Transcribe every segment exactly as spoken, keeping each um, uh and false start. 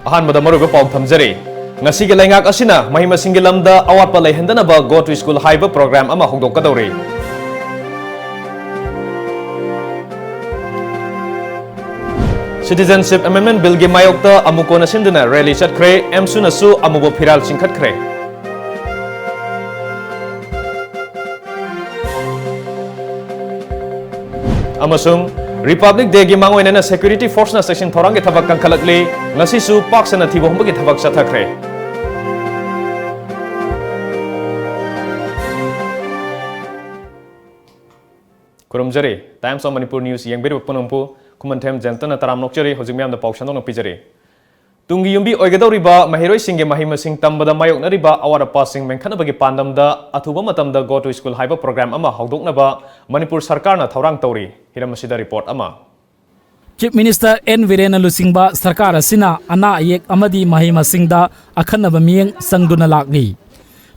ꯑꯍꯥꯟꯕꯗ ꯃꯔꯨꯑꯣꯏꯕ ꯄꯥꯎ ꯊꯝꯖꯔꯤ꯫ ꯉꯁꯤꯒꯤ ꯂꯩꯉꯥꯛ ꯑꯁꯤꯅ ꯃꯍꯩ ꯃꯁꯤꯡꯒꯤ ꯂꯝꯗ ꯑꯋꯥꯠꯄ ꯂꯩꯍꯟꯗꯅꯕ Go to School ꯍꯥꯏꯕ ꯄ꯭ꯔꯣꯒ꯭ꯔꯥꯝ ꯑꯃ ꯍꯧꯗꯣꯛꯀꯗꯧꯔꯤ꯫ Citizenship Amendment Billꯒꯤ ꯃꯥꯌꯣꯛꯇ ꯑꯃꯨ ꯀꯣꯟꯅ ꯁꯤꯟꯗꯨꯅ ꯔꯦꯂꯤ ꯆꯠꯈ꯭ꯔꯦ꯫ ꯑꯦꯝꯁꯨꯅꯁꯨ ꯑꯃꯨꯕ ꯐꯤꯔꯥꯜ ꯆꯤꯡꯈꯠꯈ꯭ꯔꯦ꯫ ꯑꯃꯁꯨꯡ Republic Dayꯒꯤ ꯃꯥꯡꯑꯣꯏꯅꯅ security forceꯅ ꯆꯦꯛꯁꯤꯟ ꯊꯧꯔꯥꯡꯒꯤ ꯊꯕꯛ ꯀꯟꯈꯠꯂꯛꯂꯤ꯫ ꯉꯁꯤꯁꯨ ꯄꯥꯛ ꯁꯟꯅ ꯊꯤꯕ ꯍꯨꯝꯕꯒꯤ ꯊꯕꯛ ꯆꯠꯊꯈ꯭ꯔꯦ꯫ ꯈꯨꯔꯨꯝꯖꯔꯤ꯫ Times of Manipur News ꯌꯦꯡꯕꯤꯔꯤꯕ ꯄꯨꯝꯅꯃꯛꯄꯨ ꯈꯨꯃꯟꯊꯦꯝ ꯖꯌꯟꯇꯅ ꯇꯔꯥꯝꯅ ꯑꯣꯛꯆꯔꯤ꯫ ꯍꯧꯖꯤꯛ ꯃꯌꯥꯝꯗ ꯄꯥꯎ ꯁꯟꯗꯣꯛꯅ ꯄꯤꯖꯔꯤ꯫ ꯇꯨꯡꯒꯤ ꯌꯨꯝꯕꯤ ꯑꯣꯏꯒꯗꯧꯔꯤꯕ ꯃꯍꯩꯔꯣꯏꯁꯤꯡꯒꯤ ꯃꯍꯩ ꯃꯁꯤꯡ ꯇꯝꯕꯗ ꯃꯥꯌꯣꯛꯅꯔꯤꯕ ꯑꯋꯥꯠ ꯑꯄꯥꯁꯤꯡ ꯃꯦꯟꯈꯠꯅꯕꯒꯤ ꯄꯥꯟꯗꯝꯗ ꯑꯊꯨꯕ ꯃꯇꯝꯗ Go to School ꯍꯥꯏꯕ ꯄ꯭ꯔꯣꯒ꯭ꯔꯥꯝ ꯑꯃ ꯍꯧꯗꯣꯛꯅꯕ ꯃꯅꯤꯄꯨꯔ ꯁꯔꯀꯥꯔꯅ ꯊꯧꯔꯥꯡ ꯇꯧꯔꯤ꯫ ꯍꯤꯔꯝ ꯑꯁꯤꯗ ꯔꯤꯄꯣꯔꯠ ꯑꯃ꯫ Chief Minister N ꯕꯤꯔꯦꯟꯅ ꯂꯨꯆꯤꯡꯕ ꯁꯔꯀꯥꯔ ꯑꯁꯤꯅ ꯑꯅꯥ ꯑꯌꯦꯛ ꯑꯃꯗꯤ ꯃꯍꯩ ꯃꯁꯤꯡꯗ ꯑꯈꯟꯅꯕ ꯃꯤꯠꯌꯦꯡ ꯆꯪꯗꯨꯅ ꯂꯥꯛꯂꯤ꯫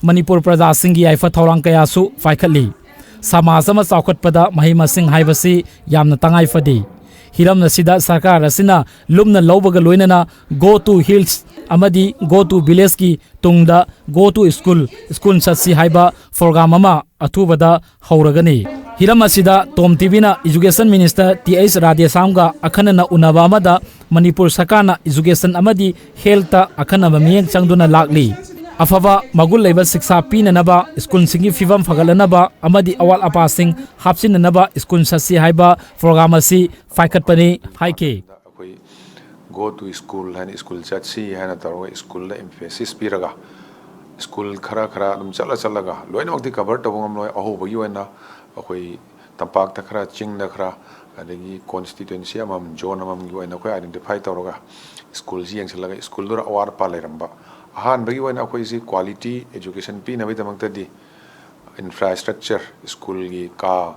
ꯃꯅꯤꯄꯨꯔ ꯄ꯭ꯔꯖꯥꯁꯤꯡꯒꯤ ꯌꯥꯏꯐ ꯊꯧꯔꯥꯡ ꯀꯌꯥꯁꯨ ꯄꯥꯏꯈꯠꯂꯤ꯫ ꯁꯃꯥꯖ ꯑꯃ ꯆꯥꯎꯈꯠꯄꯗ ꯃꯍꯩ ꯃꯁꯤꯡ ꯍꯥꯏꯕꯁꯤ ꯌꯥꯝꯅ ꯇꯉꯥꯏ ꯐꯗꯦ꯫ ꯍꯤꯔꯝ ꯑꯁꯤꯗ ꯁꯔꯀꯥꯔ ꯑꯁꯤꯅ ꯂꯨꯝꯅ ꯂꯧꯕꯒ ꯂꯣꯏꯅꯅ Go to Hills ꯑꯃꯗꯤ Go to Villageꯀꯤ ꯇꯨꯡꯗ Go to School, ꯁ꯭ꯀꯨꯜ ꯆꯠꯁꯤ ꯍꯥꯏꯕ ꯄ꯭ꯔꯣꯒ꯭ꯔꯥꯝ ꯑꯃ ꯑꯊꯨꯕꯗ ꯍꯧꯔꯒꯅꯤ꯫ ꯍꯤꯔꯝ ꯑꯁꯤꯗ ꯇꯣꯝ ꯇꯤꯚꯤꯅ Education Minister ꯇꯤ ꯑꯩꯆ ꯔꯥꯙꯦꯁ꯭ꯌꯥꯝꯒ ꯑꯈꯟꯅꯅ ꯎꯅꯕ ꯑꯃꯗ ꯃꯅꯤꯄꯨꯔ ꯁꯔꯀꯥꯔꯅ education ꯑꯃꯗꯤ healthꯇ ꯑꯈꯟꯅꯕ ꯃꯤꯠꯌꯦꯡ ꯆꯪꯗꯨꯅ ꯂꯥꯛꯂꯤ꯫ ꯑꯐꯕ ꯃꯒꯨꯟ ꯂꯩꯕ ꯁꯤꯛꯁꯥ ꯄꯤꯅꯅꯕ, ꯁ꯭ꯀꯨꯜꯁꯤꯡꯒꯤ ꯐꯤꯕꯝ ꯐꯒꯠꯂꯅꯕ ꯑꯃꯗꯤ ꯑꯋꯥꯠ ꯑꯄꯥꯁꯤꯡ ꯍꯥꯞꯆꯤꯟꯅꯅꯕ ꯁ꯭ꯀꯨꯜ ꯆꯠꯁꯤ ꯍꯥꯏꯕ ꯄ꯭ꯔꯣꯒ꯭ꯔꯥꯝ ꯑꯁꯤ ꯄꯥꯏꯈꯠꯄꯅꯤ ꯍꯥꯏꯈꯤ꯫ ꯑꯩꯈꯣꯏ Go to School ꯍꯥꯏꯅ, ꯁ꯭ꯀꯨꯜ ꯆꯠꯁꯤ ꯍꯥꯏꯅ ꯇꯧꯔꯒ ꯁ꯭ꯀꯨꯜꯗ emphasis ꯄꯤꯔꯒ, ꯁ꯭ꯀꯨꯜ ꯈꯔ ꯈꯔ ꯑꯗꯨꯝ ꯆꯠꯂ ꯆꯠꯂꯒ, ꯂꯣꯏꯅꯃꯛꯇꯤ cover ꯇꯧꯕ ꯉꯝꯂꯣꯏ꯫ ꯑꯍꯧꯕꯒꯤ ꯑꯣꯏꯅ ꯑꯩꯈꯣꯏ ꯇꯝꯄꯥꯛꯇ ꯈꯔ, ꯆꯤꯡꯗ ꯈꯔ, ꯑꯗꯒꯤ constituency ꯑꯃꯃꯝ, zone ꯑꯃꯃꯝꯒꯤ ꯑꯣꯏꯅ ꯑꯩꯈꯣꯏ identify ꯇꯧꯔꯒ ꯁ꯭ꯀꯨꯜꯁꯤ ꯌꯦꯡꯁꯤꯜꯂꯒ, ꯁ꯭ꯀꯨꯜꯗꯨꯗ ꯑꯋꯥꯠ ꯑꯄꯥ ꯂꯩꯔꯝꯕ, ꯑꯍꯥꯟꯕꯒꯤ ꯑꯣꯏꯅ ꯑꯩꯈꯣꯏꯁꯤ quality education ꯄꯤꯅꯕꯒꯤꯗꯃꯛꯇꯗꯤ infrastructure, ꯁ꯭ꯀꯨꯜꯒꯤ ꯀꯥ,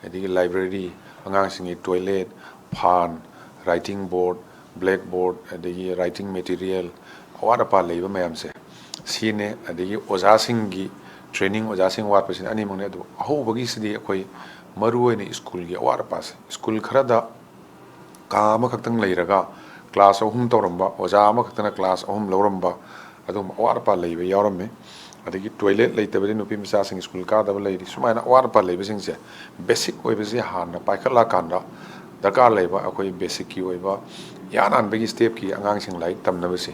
ꯑꯗꯒꯤ library, ꯑꯉꯥꯡꯁꯤꯡꯒꯤ toilet, ꯐꯥꯟ, writing board, blackboard, ꯑꯗꯒꯤ writing material, ꯑꯋꯥꯠ ꯑꯄꯥ ꯂꯩꯕ ꯃꯌꯥꯝꯁꯦ ꯁꯤꯅꯦ꯫ ꯑꯗꯒꯤ ꯑꯣꯖꯥꯁꯤꯡꯒꯤ training, ꯑꯣꯖꯥꯁꯤꯡ ꯋꯥꯠꯄꯁꯤꯅ ꯑꯅꯤꯃꯛꯅꯦ꯫ ꯑꯗꯨ ꯑꯍꯧꯕꯒꯤꯁꯤꯗꯤ ꯑꯩꯈꯣꯏ ꯃꯔꯨꯑꯣꯏꯅ ꯁ꯭ꯀꯨꯜꯒꯤ ꯑꯋꯥꯠ ꯑꯄꯥꯁꯦ, ꯁ꯭ꯀꯨꯜ ꯈꯔꯗ ꯀꯥ ꯑꯃꯈꯛꯇꯪ ꯂꯩꯔꯒ class ꯑꯍꯨꯝ ꯇꯧꯔꯝꯕ, ꯑꯣꯖꯥ ꯑꯃꯈꯛꯇꯅ class ꯑꯍꯨꯝ ꯂꯧꯔꯝꯕ, ꯑꯗꯨꯒꯨꯝꯕ ꯑꯋꯥꯠ ꯑꯄꯥ ꯂꯩꯕ ꯌꯥꯎꯔꯝꯃꯤ꯫ ꯑꯗꯒꯤ toilet ꯂꯩꯇꯕꯗꯤ ꯅꯨꯄꯤ ꯃꯆꯥꯁꯤꯡ ꯁ꯭ꯀꯨꯜ ꯀꯥꯗꯕ ꯂꯩꯔꯤ꯫ ꯁꯨꯃꯥꯏꯅ ꯑꯋꯥꯠ ꯑꯄꯥ ꯂꯩꯕꯁꯤꯡꯁꯦ, basic ꯑꯣꯏꯕꯁꯦ ꯍꯥꯟꯅ ꯄꯥꯏꯈꯠꯂꯛꯑꯀꯥꯟꯗ, ꯗꯔꯀꯥꯔ ꯂꯩꯕ ꯑꯩꯈꯣꯏ basicꯀꯤ ꯑꯣꯏꯕ ꯏꯍꯥꯟ ꯍꯥꯟꯕꯒꯤ stepꯀꯤ ꯑꯉꯥꯡꯁꯤꯡ ꯂꯥꯏꯔꯤꯛ ꯇꯝꯅꯕꯁꯦ,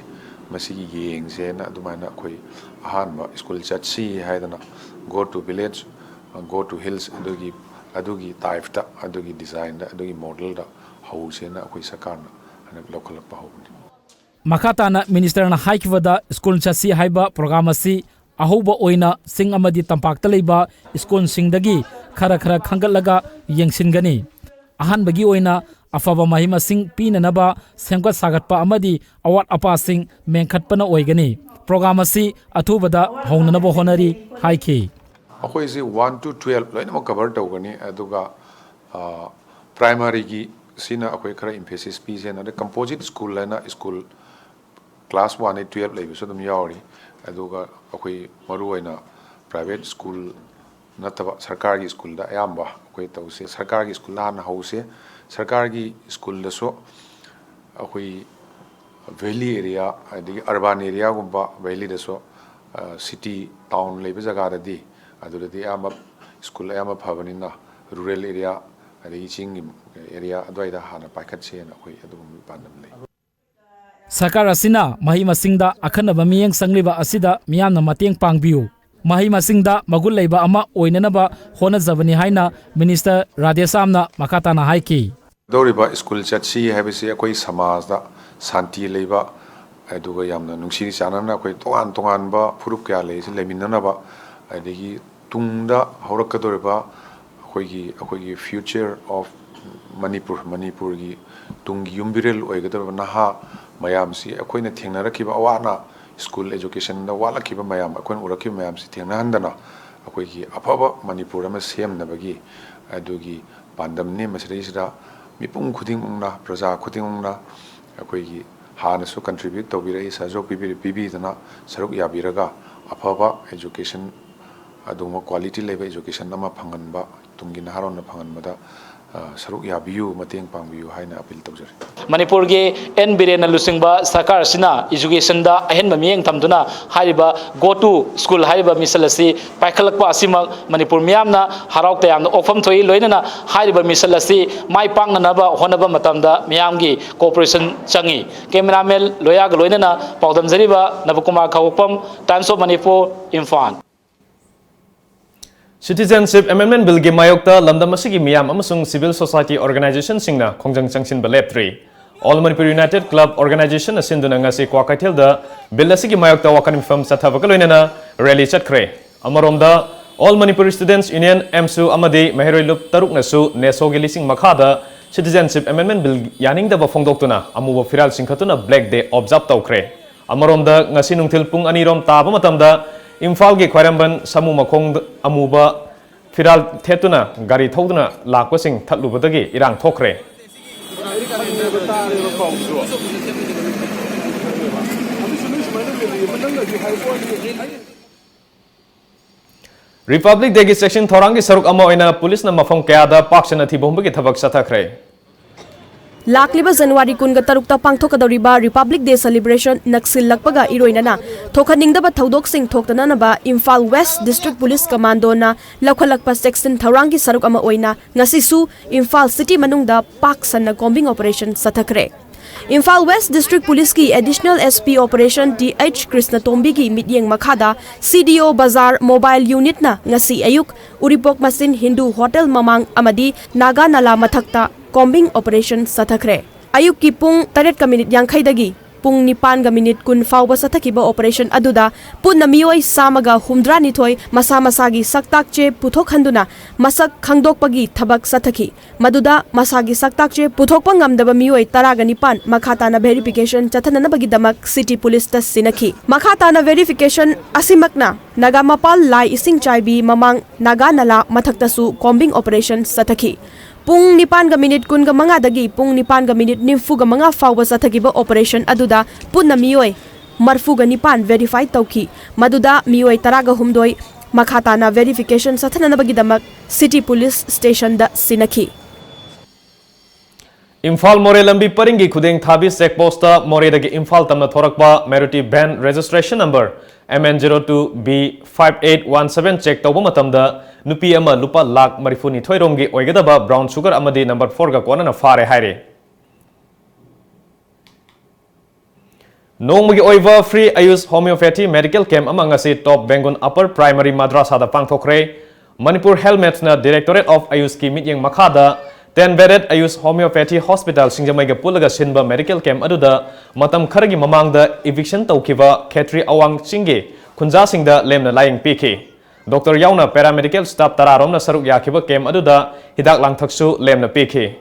ꯃꯁꯤꯒꯤ ꯌꯦꯡꯁꯦꯅ ꯑꯗꯨꯃꯥꯏꯅ ꯑꯩꯈꯣꯏ ꯑꯍꯥꯟꯕ ꯁ꯭ꯀꯨꯜ ꯆꯠꯁꯤ ꯍꯥꯏꯗꯅ Go to Village, Go to Hills ꯑꯗꯨꯒꯤ, ꯑꯗꯨꯒꯤ typeꯇ, ꯑꯗꯨꯒꯤ designꯗ, ꯑꯗꯨꯒꯤ modelꯗ ꯍꯧꯁꯦꯅ ꯑꯩꯈꯣꯏ ꯁꯔꯀꯥꯔꯅ ꯍꯟꯗꯛ ꯂꯧꯈꯠꯂꯛꯄ ꯍꯧꯕꯅꯤ꯫ ꯃꯈꯥ ꯇꯥꯅ ꯃꯤꯅꯤꯁꯇꯔꯅ ꯍꯥꯏꯈꯤꯕꯗ, ꯁ꯭ꯀꯨꯜ ꯆꯠꯁꯤ ꯍꯥꯏꯕ ꯄ꯭ꯔꯣꯒ꯭ꯔꯥꯝ ꯑꯁꯤ ꯑꯍꯧꯕ ꯑꯣꯏꯅ ꯆꯤꯡ ꯑꯃꯗꯤ ꯇꯝꯄꯥꯛꯇ ꯂꯩꯕ ꯁ꯭ꯀꯨꯜꯁꯤꯡꯗꯒꯤ ꯈꯔ ꯈꯔ ꯈꯟꯒꯠꯂꯒ ꯌꯦꯡꯁꯤꯟꯒꯅꯤ꯫ ꯑꯍꯥꯟꯕꯒꯤ ꯑꯣꯏꯅ ꯑꯐꯕ ꯃꯍꯩ ꯃꯁꯤꯡ ꯄꯤꯅꯅꯕ ꯁꯦꯝꯒꯠ ꯁꯥꯒꯠꯄ ꯑꯃꯗꯤ ꯑꯋꯥꯠ ꯑꯄꯥꯁꯤꯡ ꯃꯦꯟꯈꯠꯄꯅ ꯑꯣꯏꯒꯅꯤ꯫ ꯄ꯭ꯔꯣꯒ꯭ꯔꯥꯝ ꯑꯁꯤ ꯑꯊꯨꯕꯗ ꯍꯧꯅꯅꯕ ꯍꯣꯠꯅꯔꯤ ꯍꯥꯏꯈꯤ꯫ ꯑꯩꯈꯣꯏꯁꯤ one to twelve ꯂꯣꯏꯅꯃꯛ cover ꯇꯧꯒꯅꯤ꯫ ꯑꯗꯨꯒ primaryꯒꯤ ꯁꯤꯅ ꯑꯩꯈꯣꯏ ꯈꯔ emphasis ꯄꯤꯁꯦꯅ, ꯑꯗꯩ composite school ꯍꯥꯏꯅ school class one ꯗꯒꯤ twelve ꯂꯩꯕꯁꯨ ꯑꯗꯨꯝ ꯌꯥꯎꯔꯤ꯫ ꯑꯗꯨꯒ ꯑꯩꯈꯣꯏ ꯃꯔꯨꯑꯣꯏꯅ private school ꯅꯠꯇꯕ ꯁꯔꯀꯥꯔꯒꯤ ꯁ꯭ꯀꯨꯜꯗ ꯑꯌꯥꯝꯕ ꯑꯩꯈꯣꯏ ꯇꯧꯁꯦ꯫ ꯁꯔꯀꯥꯔꯒꯤ ꯁ꯭ꯀꯨꯜꯗ ꯍꯥꯟꯅ ꯍꯧꯁꯦ꯫ ꯁꯔꯀꯥꯔꯒꯤ ꯁ꯭ꯀꯨꯜꯗꯁꯨ ꯑꯩꯈꯣꯏ valley area, ꯑꯗꯒꯤ urban areaꯒꯨꯝꯕ, valleyꯗꯁꯨ, city, town ꯂꯩꯕ ꯖꯒꯥꯗꯗꯤ, ꯑꯗꯨꯗꯗꯤ ꯑꯌꯥꯝꯕ ꯁ꯭ꯀꯨꯜ ꯑꯌꯥꯝꯕ ꯐꯕꯅꯤꯅ, rural area, ꯑꯗꯒꯤ ꯆꯤꯡꯒꯤ area ꯑꯗꯨꯋꯥꯏꯗ ꯍꯥꯟꯅ ꯄꯥꯏꯈꯠꯁꯦꯅ ꯑꯩꯈꯣꯏ ꯑꯗꯨꯒꯨꯝꯕꯒꯤ ꯄꯥꯟꯗꯝ ꯂꯩ꯫ ꯁꯔꯀꯥꯔ ꯑꯁꯤꯅ ꯃꯍꯩ ꯃꯁꯤꯡꯗ ꯑꯈꯟꯅꯕ ꯃꯤꯠꯌꯦꯡ ꯆꯪꯂꯤꯕ ꯑꯁꯤꯗ ꯃꯤꯌꯥꯝꯅ ꯃꯇꯦꯡ ꯄꯥꯡꯕꯤꯌꯨ꯫ ꯃꯍꯩ ꯃꯁꯤꯡꯗ ꯃꯒꯨꯟ ꯂꯩꯕ ꯑꯃ ꯑꯣꯏꯅꯅꯕ ꯍꯣꯠꯅꯖꯕꯅꯤ ꯍꯥꯏꯅ ꯃꯤꯅꯤꯁꯇꯔ ꯔꯥꯙꯦꯁ꯭ꯌꯥꯝꯅ ꯃꯈꯥ ꯇꯥꯅ ꯍꯥꯏꯈꯤ꯫ ꯇꯧꯔꯤꯕ ꯁ꯭ꯀꯨꯜ ꯆꯠꯁꯤ ꯍꯥꯏꯕꯁꯤ ꯑꯩꯈꯣꯏ ꯁꯃꯥꯖꯗ ꯁꯥꯟꯇꯤ ꯂꯩꯕ, ꯑꯗꯨꯒ ꯌꯥꯝꯅ ꯅꯨꯡꯁꯤ ꯆꯥꯟꯅꯅ ꯑꯩꯈꯣꯏ ꯇꯣꯉꯥꯟ ꯇꯣꯉꯥꯟꯕ ꯐꯨꯔꯨꯞ ꯀꯌꯥ ꯂꯩꯔꯤꯁꯤ ꯂꯩꯃꯤꯟꯅꯅꯕ, ꯑꯗꯒꯤ ꯇꯨꯡꯗ ꯍꯧꯔꯛꯀꯗꯧꯔꯤꯕ ꯑꯩꯈꯣꯏꯒꯤ, ꯑꯩꯈꯣꯏꯒꯤ future of ꯃꯅꯤꯄꯨꯔ, ꯃꯅꯤꯄꯨꯔꯒꯤ ꯇꯨꯡꯒꯤ ꯌꯨꯝꯕꯤꯔꯦꯜ ꯑꯣꯏꯒꯗꯧꯔꯤꯕ ꯅꯍꯥ ꯃꯌꯥꯝꯁꯤ ꯑꯩꯈꯣꯏꯅ ꯊꯦꯡꯅꯔꯛꯈꯤꯕ ꯑꯋꯥ ꯑꯅꯥ, ꯁ꯭ꯀꯨꯜ educationꯗ ꯋꯥꯠꯂꯛꯈꯤꯕ ꯃꯌꯥꯝ, ꯑꯩꯈꯣꯏꯅ ꯎꯔꯛꯈꯤꯕ ꯃꯌꯥꯝꯁꯤ ꯊꯦꯡꯅꯍꯟꯗꯅ ꯑꯩꯈꯣꯏꯒꯤ ꯑꯐꯕ ꯃꯅꯤꯄꯨꯔ ꯑꯃ ꯁꯦꯝꯅꯕꯒꯤ ꯑꯗꯨꯒꯤ ꯄꯥꯟꯗꯝꯅꯤ꯫ ꯃꯁꯤꯗꯩꯁꯤꯗ ꯃꯤꯄꯨꯝ ꯈꯨꯗꯤꯡꯃꯛꯅ, ꯄ꯭ꯔꯖꯥ ꯈꯨꯗꯤꯡꯃꯛꯅ ꯑꯩꯈꯣꯏꯒꯤ ꯍꯥꯟꯅꯁꯨ contribute ꯇꯧꯕꯤꯔꯛꯏ, ꯁꯍꯖꯣꯒ ꯄꯤꯕꯤꯔ-, ꯄꯤꯕꯤꯗꯅ ꯁꯔꯨꯛ ꯌꯥꯕꯤꯔꯒ ꯑꯐꯕ education, ꯑꯗꯨꯒꯨꯝꯕ quality ꯂꯩꯕ education ꯑꯃ ꯐꯪꯍꯟꯕ, ꯇꯨꯡꯒꯤ ꯅꯍꯥꯔꯣꯟꯅ ꯐꯪꯍꯟꯕꯗ, ꯑ, ꯁꯔꯨꯛ ꯌꯥꯕꯤꯌꯨ, ꯃꯇꯦꯡ ꯄꯥꯡꯕꯤꯌꯨ ꯍꯥꯏꯅ appeal ꯇꯧꯖꯔꯤ꯫ ꯃꯅꯤꯄꯨꯔꯒꯤ ꯑꯦꯟ ꯕꯤꯔꯦꯟꯅ ꯂꯨꯆꯤꯡꯕ ꯁꯔꯀꯥꯔ ꯑꯁꯤꯅ educationꯗ ꯑꯍꯦꯟꯕ ꯃꯤꯠꯌꯦꯡ ꯊꯝꯗꯨꯅ ꯍꯥꯏꯔꯤꯕ Go to School ꯍꯥꯏꯔꯤꯕ ꯃꯤꯁꯟ ꯑꯁꯤ ꯄꯥꯏꯈꯠꯂꯛꯄ ꯑꯁꯤꯃꯛ ꯃꯅꯤꯄꯨꯔ ꯃꯤꯌꯥꯝꯅ ꯍꯔꯥꯎ ꯇꯌꯥꯝꯅ ꯑꯣꯛꯐꯝ ꯊꯣꯛꯏ꯫ ꯂꯣꯏꯅꯅ ꯍꯥꯏꯔꯤꯕ ꯃꯤꯁꯟ ꯑꯁꯤ ꯃꯥꯏ ꯄꯥꯛꯅꯅꯕ ꯍꯣꯠꯅꯕ ꯃꯇꯝꯗ ꯃꯤꯌꯥꯝꯒꯤ cooperation ꯆꯪꯏ꯫ Cameraman ꯂꯣꯌꯥꯒ ꯂꯣꯏꯅꯅ ꯄꯥꯎꯗꯝꯖꯔꯤꯕ ꯅꯕꯀꯨꯃꯥꯔ ꯈꯥꯉꯣꯛꯐꯝ, Times of Manipur, Imphal. Citizenship Amendment Billꯒꯤ ꯃꯥꯌꯣꯛꯇ ꯂꯝꯗꯝ ꯑꯁꯤꯒꯤ ꯃꯤꯌꯥꯝ ꯑꯃꯁꯨꯡ civil society organizationꯁꯤꯡꯅ ꯈꯣꯡꯖꯪ ꯆꯪꯁꯤꯟꯕ ꯂꯦꯞꯇ꯭ꯔꯤ꯫ All Manipur United Club Organizationꯅ ꯁꯤꯟꯗꯨꯅ ꯉꯁꯤ ꯀ꯭ꯋꯥꯀꯩꯊꯦꯜꯗ Bill ꯑꯁꯤꯒꯤ ꯃꯥꯌꯣꯛꯇ ꯋꯥꯀꯠ ꯃꯤꯐꯝ ꯆꯠꯊꯕꯒ ꯂꯣꯏꯅꯅ rally ꯆꯠꯈ꯭ꯔꯦ꯫ ꯑꯃꯔꯣꯝꯗ, All Manipur Students Union, ꯑꯦꯝꯁꯨ ꯑꯃꯗꯤ ꯃꯍꯩꯔꯣꯏ ꯂꯨꯞ ꯇꯔꯨꯛꯅꯁꯨ ꯅꯦꯁꯣꯒꯤ ꯂꯤꯁꯤꯡ ꯃꯈꯥꯗ Citizenship Amendment Bill ꯌꯥꯅꯤꯡꯗꯕ ꯐꯣꯡꯗꯣꯛꯇꯨꯅ ꯑꯃꯨꯕ ꯐꯤꯔꯥꯜ ꯆꯤꯡꯈꯠꯇꯨꯅ Black Day observe ꯇꯧꯈ꯭ꯔꯦ꯫ ꯑꯃꯔꯣꯝꯗ, ꯉꯁꯤ ꯅꯨꯡꯊꯤꯜ ꯄꯨꯡ ꯑꯅꯤꯔꯣꯝ ꯇꯥꯕ ꯃꯇꯝꯗ ꯏꯝꯐꯥꯜꯒꯤ ꯈ꯭ꯋꯥꯏꯔꯝꯕꯟ ꯁꯥꯃꯨ ꯃꯈꯣꯡꯗ ꯑꯃꯨꯕ ꯐꯤꯔꯥꯜ ꯊꯦꯠꯇꯨꯅ ꯒꯥꯔꯤ ꯊꯧꯗꯨꯅ ꯂꯥꯛꯄꯁꯤꯡ ꯊꯠꯂꯨꯕꯗꯒꯤ ꯏꯔꯥꯡ ꯊꯣꯛꯈ꯭ꯔꯦ꯫ Republic Dayꯒꯤ ꯆꯦꯛꯁꯤꯟ ꯊꯧꯔꯥꯡꯒꯤ ꯁꯔꯨꯛ ꯑꯃ ꯑꯣꯏꯅ ꯄꯨꯂꯤꯁꯅ ꯃꯐꯝ ꯀꯌꯥꯗ ꯄꯥꯛ ꯁꯟꯅ ꯊꯤꯕ ꯍꯨꯝꯕꯒꯤ ꯊꯕꯛ ꯆꯠꯊꯈ꯭ꯔꯦ꯫ ꯂꯥꯛꯂꯤꯕ ꯖꯅꯋꯥꯔꯤ ꯀꯨꯟꯒ ꯇꯔꯨꯛꯇ ꯄꯥꯡꯊꯣꯛꯀꯗꯧꯔꯤꯕ Republic Day celebration ꯅꯛꯁꯤꯜꯂꯛꯄꯒ ꯏꯔꯣꯏꯅꯅ ꯊꯣꯛꯍꯟꯅꯤꯡꯗꯕ ꯊꯧꯗꯣꯛꯁꯤꯡ ꯊꯣꯛꯇꯅꯅꯕ ꯏꯝꯐꯥꯜ West District Police Commandoꯅ ꯂꯧꯈꯠꯂꯛꯄ ꯆꯦꯛꯁꯤꯟ ꯊꯧꯔꯥꯡꯒꯤ ꯁꯔꯨꯛ ꯑꯃ ꯑꯣꯏꯅ ꯉꯁꯤꯁꯨ ꯏꯝꯐꯥꯜ city ꯃꯅꯨꯡꯗ ꯄꯥꯛ ꯁꯟꯅ combing operation ꯆꯠꯊꯈ꯭ꯔꯦ꯫ ꯏꯝꯐꯥꯜ West District Policeꯀꯤ Additional SP Operation T H ꯀ꯭ꯔꯤꯁꯅꯇꯣꯝꯕꯤꯒꯤ ꯃꯤꯠꯌꯦꯡ ꯃꯈꯥꯗ C D O Bazar Mobile Unitꯅ ꯉꯁꯤ ꯑꯌꯨꯛ ꯎꯔꯤꯄꯣꯛ ꯃꯆꯤꯟ ꯍꯤꯟꯗꯨ ꯍꯣꯇꯦꯜ ꯃꯃꯥꯡ ꯑꯃꯗꯤ ꯅꯥꯒꯥ ꯅꯂꯥ ꯃꯊꯛꯇ combing operation ꯆꯠꯊꯈ꯭ꯔꯦ꯫ ꯑꯌꯨꯛꯀꯤ ꯄꯨꯡ ꯇꯔꯦꯠꯀ ꯃꯤꯅꯤꯠ ꯌꯥꯡꯈꯩꯗꯒꯤ ꯄꯨꯡ ꯅꯤꯄꯥꯟꯒ ꯃꯤꯅꯤꯠ ꯀꯨꯟ ꯐꯥꯎꯕ ꯆꯠꯊꯈꯤꯕ operation ꯑꯗꯨꯗ ꯄꯨꯟꯅ ꯃꯤꯑꯣꯏ ꯆꯥꯝꯃꯒ ꯍꯨꯝꯗ꯭ꯔꯥꯅꯤꯊꯣꯏ ꯃꯁꯥ ꯃꯁꯥꯒꯤ ꯁꯛꯇꯥꯛ ꯆꯦ ꯄꯨꯊꯣꯛꯍꯟꯗꯨꯅ ꯃꯁꯛ ꯈꯪꯗꯣꯛꯄꯒꯤ ꯊꯕꯛ ꯆꯠꯊꯈꯤ꯫ ꯃꯗꯨꯗ ꯃꯁꯥꯒꯤ ꯁꯛꯇꯥꯛ ꯆꯦ ꯄꯨꯊꯣꯛꯄ ꯉꯝꯗꯕ ꯃꯤꯑꯣꯏ ꯇꯔꯥꯒ ꯅꯤꯄꯥꯟ ꯃꯈꯥ ꯇꯥꯅ verification ꯆꯠꯊꯅꯅꯕꯒꯤꯗꯃꯛ city policeꯇ ꯁꯤꯟꯅꯈꯤ꯫ ꯃꯈꯥ ꯇꯥꯅ verification ꯑꯁꯤꯃꯛꯅ ꯅꯥꯒꯥꯃꯄꯥꯜ ꯂꯥꯏ ꯏꯁꯤꯡ ꯆꯥꯏꯕꯤ ꯃꯃꯥꯡ ꯅꯥꯒꯥ ꯅꯂꯥ ꯃꯊꯛꯇꯁꯨ combing operation ꯆꯠꯊꯈꯤ꯫ ꯄꯨꯡ ꯅꯤꯄꯥꯟꯒ ꯃꯤꯅꯤꯠ ꯀꯨꯟꯒ ꯃꯉꯥꯗꯒꯤ ꯄꯨꯡ ꯅꯤꯄꯥꯟꯒ ꯃꯤꯅꯤꯠ ꯅꯤꯐꯨꯒ ꯃꯉꯥ ꯐꯥꯎꯕ ꯆꯠꯊꯈꯤꯕ operation ꯑꯗꯨꯗ ꯄꯨꯟꯅ ꯃꯤꯑꯣꯏ ꯃꯔꯐꯨꯒ ꯅꯤꯄꯥꯟ verify ꯇꯧꯈꯤ꯫ ꯃꯗꯨꯗ ꯃꯤꯑꯣꯏ ꯇꯔꯥꯒ ꯍꯨꯝꯗꯣꯏ ꯃꯈꯥ ꯇꯥꯅ verification ꯆꯠꯊꯅꯅꯕꯒꯤꯗꯃꯛ city police stationꯗ ꯁꯤꯟꯅꯈꯤ꯫ ꯏꯝꯐꯥꯜ ꯃꯣꯔꯦ ꯂꯝꯕꯤ ꯄꯔꯤꯡꯒꯤ ꯈꯨꯗꯦꯡ ꯊꯥꯕꯤ check postꯇ ꯃꯣꯔꯦꯗꯒꯤ ꯏꯝꯐꯥꯜ ꯇꯝꯅ ꯊꯣꯔꯛꯄ Maruti van registration number M N zero two B five eight one seven check ꯇꯧꯕ ꯃꯇꯝꯗ ꯅꯨꯄꯤ ꯑꯃ ꯂꯨꯄꯥ ꯂꯥꯈ ꯃꯔꯤꯐꯨꯅꯤꯊꯣꯏ ꯔꯣꯝꯒꯤ ꯑꯣꯏꯒꯗꯕ brown sugar ꯑꯃꯗꯤ number fourꯒ ꯀꯣꯟꯅꯅ ꯐꯥꯔꯦ ꯍꯥꯏꯔꯤ꯫ ꯅꯣꯡꯃꯒꯤ ꯑꯣꯏꯕ free Ayush Homeopathy medical camp ꯑꯃ ꯉꯁꯤ Top Bengun Upper Primary Madrasada ꯄꯥꯡꯊꯣꯛꯈ꯭ꯔꯦ꯫ Manipur Health Mathsꯅ Directorate of Ayushꯀꯤ ꯃꯤꯠꯌꯦꯡ ꯃꯈꯥꯗ ten bedded Ayush Homeopathy Hospital ꯁꯤꯡꯖꯃꯩꯒ ꯄꯨꯜꯂꯒ ꯁꯤꯟꯕ medical camp ꯑꯗꯨꯗ ꯃꯇꯝ ꯈꯔꯒꯤ ꯃꯃꯥꯡꯗ eviction ꯇꯧꯈꯤꯕ ꯈꯦꯇ꯭ꯔꯤ ꯑꯋꯥꯡ ꯆꯤꯡꯒꯤ ꯈꯨꯟꯖꯥꯁꯤꯡꯗ ꯂꯦꯝꯅ ꯂꯥꯌꯦꯡ ꯄꯤꯈꯤ꯫ Doctor ꯌꯥꯎꯅ paramedical staff ꯇꯔꯥ ꯔꯣꯝꯅ ꯁꯔꯨꯛ ꯌꯥꯈꯤꯕ camp ꯑꯗꯨꯗ ꯍꯤꯗꯥꯛ ꯂꯥꯡꯊꯛꯁꯨ ꯂꯦꯝꯅ ꯄꯤꯈꯤ꯫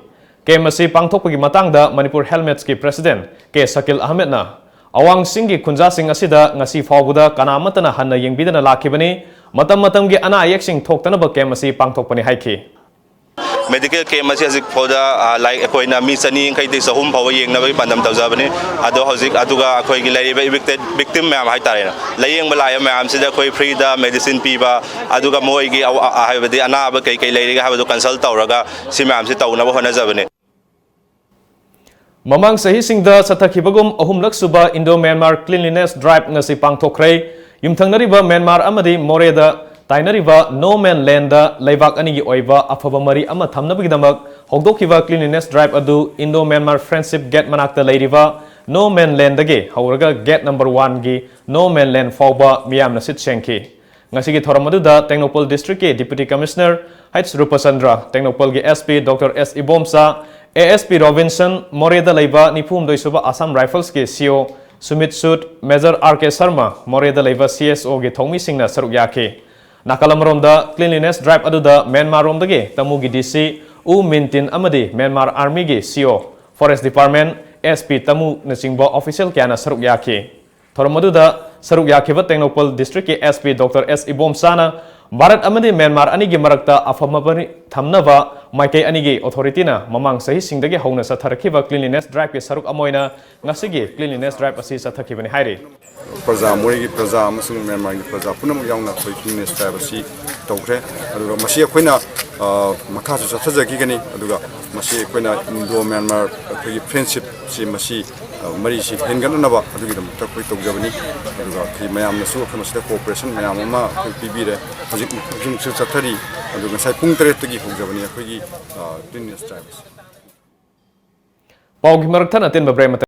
Camp ꯑꯁꯤ ꯄꯥꯡꯊꯣꯛꯄꯒꯤ ꯃꯇꯥꯡꯗ Manipur Health Mathsꯀꯤ President K Shakil Ahmedꯅ, ꯑꯋꯥꯡ ꯆꯤꯡꯒꯤ ꯈꯨꯟꯖꯥꯁꯤꯡ ꯑꯁꯤꯗ ꯉꯁꯤ ꯐꯥꯎꯕꯗ ꯀꯅꯥꯃꯠꯇꯅ ꯍꯟꯅ ꯌꯦꯡꯕꯤꯗꯅ ꯂꯥꯛꯈꯤꯕꯅꯤ꯫ ꯃꯇꯝ ꯃꯇꯝꯒꯤ ꯑꯅꯥ ꯑꯌꯦꯛꯁꯤꯡ ꯊꯣꯛꯇꯅꯕ camp ꯑꯁꯤ ꯄꯥꯡꯊꯣꯛꯄꯅꯤ ꯍꯥꯏꯈꯤ꯫ Medical camp ꯑꯁꯤ ꯍꯧꯖꯤꯛ ꯐꯥꯎꯗ, ꯑ, like, ꯑꯩꯈꯣꯏꯅ ꯃꯤ ꯆꯅꯤ ꯌꯥꯡꯈꯩꯗꯒꯤ ꯆꯍꯨꯝ ꯐꯥꯎꯕ ꯌꯦꯡꯅꯕꯒꯤ ꯄꯥꯟꯗꯝ ꯇꯧꯖꯕꯅꯤ꯫ ꯑꯗꯣ ꯍꯧꯖꯤꯛ, ꯑꯗꯨꯒ ꯑꯩꯈꯣꯏꯒꯤ ꯂꯩꯔꯤꯕ evicted victim ꯃꯌꯥꯝ ꯍꯥꯏꯇꯥꯔꯦꯅꯦ, ꯂꯥꯌꯦꯡꯕ ꯂꯥꯛꯏꯕ ꯃꯌꯥꯝꯁꯤꯗ ꯑꯩꯈꯣꯏ freeꯗ medicine ꯄꯤꯕ, ꯑꯗꯨꯒ ꯃꯣꯏꯒꯤ ꯑꯋꯥ-, ꯑ-, ꯍꯥꯏꯕꯗꯤ ꯑꯅꯥꯕ ꯀꯩ ꯀꯩ ꯂꯩꯔꯤꯒꯦ ꯍꯥꯏꯕꯗꯨ consult ꯇꯧꯔꯒ ꯁꯤ ꯃꯌꯥꯝꯁꯤ ꯇꯧꯅꯕ ꯍꯣꯠꯅꯖꯕꯅꯤ꯫ ꯃꯃꯥꯡ ꯆꯍꯤꯁꯤꯡꯗ ꯆꯠꯊꯈꯤꯕꯒꯨꯝ ꯑꯍꯨꯝꯂꯛ ꯁꯨꯕ Indo-Myanmar Cleanliness Drive ꯉꯁꯤ ꯄꯥꯡꯊꯣꯛꯈ꯭ꯔꯦ꯫ ꯌꯨꯝꯊꯪꯅꯔꯤꯕ ꯃ꯭ꯌꯥꯟꯃꯥꯔ ꯑꯃꯗꯤ ꯃꯣꯔꯦꯗ ꯇꯥꯏꯅꯔꯤꯕ No Man Landꯗ ꯂꯩꯕꯥꯛ ꯑꯅꯤꯒꯤ ꯑꯣꯏꯕ ꯑꯐꯕ ꯃꯔꯤ ꯑꯃ ꯊꯝꯅꯕꯒꯤꯗꯃꯛ ꯍꯧꯗꯣꯛꯈꯤꯕ Cleanliness Drive ꯑꯗꯨ Indo-Myanmar Friendship Gate ꯃꯅꯥꯛꯇ ꯂꯩꯔꯤꯕ No Man Landꯗꯒꯤ ꯍꯧꯔꯒ gate number oneꯒꯤ No Man Land ꯐꯥꯎꯕ ꯃꯤꯌꯥꯝꯅ ꯁꯤꯠ ꯁꯦꯡꯈꯤ꯫ ꯉꯁꯤꯒꯤ ꯊꯧꯔꯝ ꯑꯗꯨꯗ Tengnoupal districtꯀꯤ Deputy Commissioner H Rupachandra, ꯇꯦꯡꯅꯧꯄꯜꯒꯤ S P Doctor S Ibomcha, A S P Robinson, ꯃꯣꯔꯦꯗ ꯂꯩꯕ ꯅꯤꯐꯨꯍꯨꯝꯗꯣꯏ ꯁꯨꯕ Assam Riflesꯀꯤ C O Sumit Sood, Major R K Sharma, ꯃꯣꯔꯦꯗ ꯂꯩꯕ C S Oꯒꯤ ꯊꯧꯃꯤꯁꯤꯡꯅ ꯁꯔꯨꯛ ꯌꯥꯈꯤ꯫ ꯅꯥꯀꯜ ꯑꯃꯔꯣꯝꯗ Cleanliness Drive ꯑꯗꯨꯗ ꯃ꯭ꯌꯥꯟꯃꯥꯔꯔꯣꯝꯗꯒꯤ ꯇꯃꯨꯒꯤ D C U Min Tin ꯑꯃꯗꯤ ꯃ꯭ꯌꯥꯟꯃꯥꯔ Armyꯒꯤ C O, Forest Department, S P ꯇꯃꯨꯅꯆꯤꯡꯕ official ꯀꯌꯥꯅ ꯁꯔꯨꯛ ꯌꯥꯈꯤ꯫ ꯊꯧꯔꯝ ꯑꯗꯨꯗ ꯁꯔꯨꯛ ꯌꯥꯈꯤꯕ Tengnoupal districtꯀꯤ S P Doctor S Ibomchana Bharat ꯑꯃꯗꯤ ꯃ꯭ꯌꯥꯟꯃꯥꯔ ꯑꯅꯤꯒꯤ ꯃꯔꯛꯇ ꯑꯐꯕ ꯃꯔꯤ ꯊꯝꯅꯕ ꯃꯥꯏꯀꯩ ꯑꯅꯤꯒꯤ ꯑꯣꯊꯣꯔꯤꯇꯤꯅ ꯃꯃꯥꯡ ꯆꯍꯤꯁꯤꯡꯗꯒꯤ ꯍꯧꯅ ꯆꯠꯊꯔꯛꯈꯤꯕ cleanliness driveꯀꯤ ꯁꯔꯨꯛ ꯑꯃ ꯑꯣꯏꯅ ꯉꯁꯤꯒꯤ cleanliness drive ꯑꯁꯤ ꯆꯠꯊꯈꯤꯕꯅꯤ ꯍꯥꯏꯔꯤ꯫ ꯄ꯭ꯔꯖꯥ, ꯃꯣꯔꯦꯒꯤ ꯄ꯭ꯔꯖꯥ ꯑꯃꯁꯨꯡ ꯃ꯭ꯌꯥꯟꯃꯥꯔꯒꯤ ꯄ꯭ꯔꯖꯥ ꯄꯨꯝꯅꯃꯛ ꯌꯥꯎꯅ ꯑꯩꯈꯣꯏ cleanliness drive ꯑꯁꯤ ꯇꯧꯈ꯭ꯔꯦ꯫ ꯑꯗꯨꯒ ꯃꯁꯤ ꯑꯩꯈꯣꯏꯅ, ꯑ, ꯃꯈꯥꯁꯨ ꯆꯠꯊꯖꯈꯤꯒꯅꯤ꯫ ꯑꯗꯨꯒ ꯃꯁꯤ ꯑꯩꯈꯣꯏꯅ ꯏꯟꯗꯣ ꯃ꯭ꯌꯥꯟꯃꯥꯔ ꯑꯩꯈꯣꯏꯒꯤ friendshipꯁꯤ ꯃꯁꯤ, ꯑ, ꯃꯔꯤꯁꯤ ꯍꯦꯟꯒꯠꯅꯅꯕ ꯑꯗꯨꯒꯤꯗꯃꯛꯇ ꯑꯩꯈꯣꯏ ꯇꯧꯖꯕꯅꯤ꯫ ꯑꯗꯨꯒ ꯑꯩꯈꯣꯏ ꯃꯌꯥꯝꯅꯁꯨ ꯑꯩꯈꯣꯏ ꯃꯁꯤꯗ cooperation ꯃꯌꯥꯝ ꯑꯃ ꯑꯩꯈꯣꯏ ꯄꯤꯕꯤꯔꯦ꯫ ꯍꯧꯖꯤꯛ, ꯍꯧꯖꯤꯛꯁꯨ ꯆꯠꯊꯔꯤ꯫ ꯑꯗꯨ ꯉꯁꯥꯏ ꯄꯨꯡ ꯇꯔꯦꯠꯇꯒꯤ ꯍꯧꯖꯕꯅꯤ ꯑꯩꯈꯣꯏꯒꯤ, ꯑ, cleanliness drive ꯑꯁꯤ꯫ ꯄꯥꯎꯒꯤ ꯃꯔꯛ ꯊꯠꯅ ꯑꯇꯦꯟꯕ break ꯑꯃꯇ꯫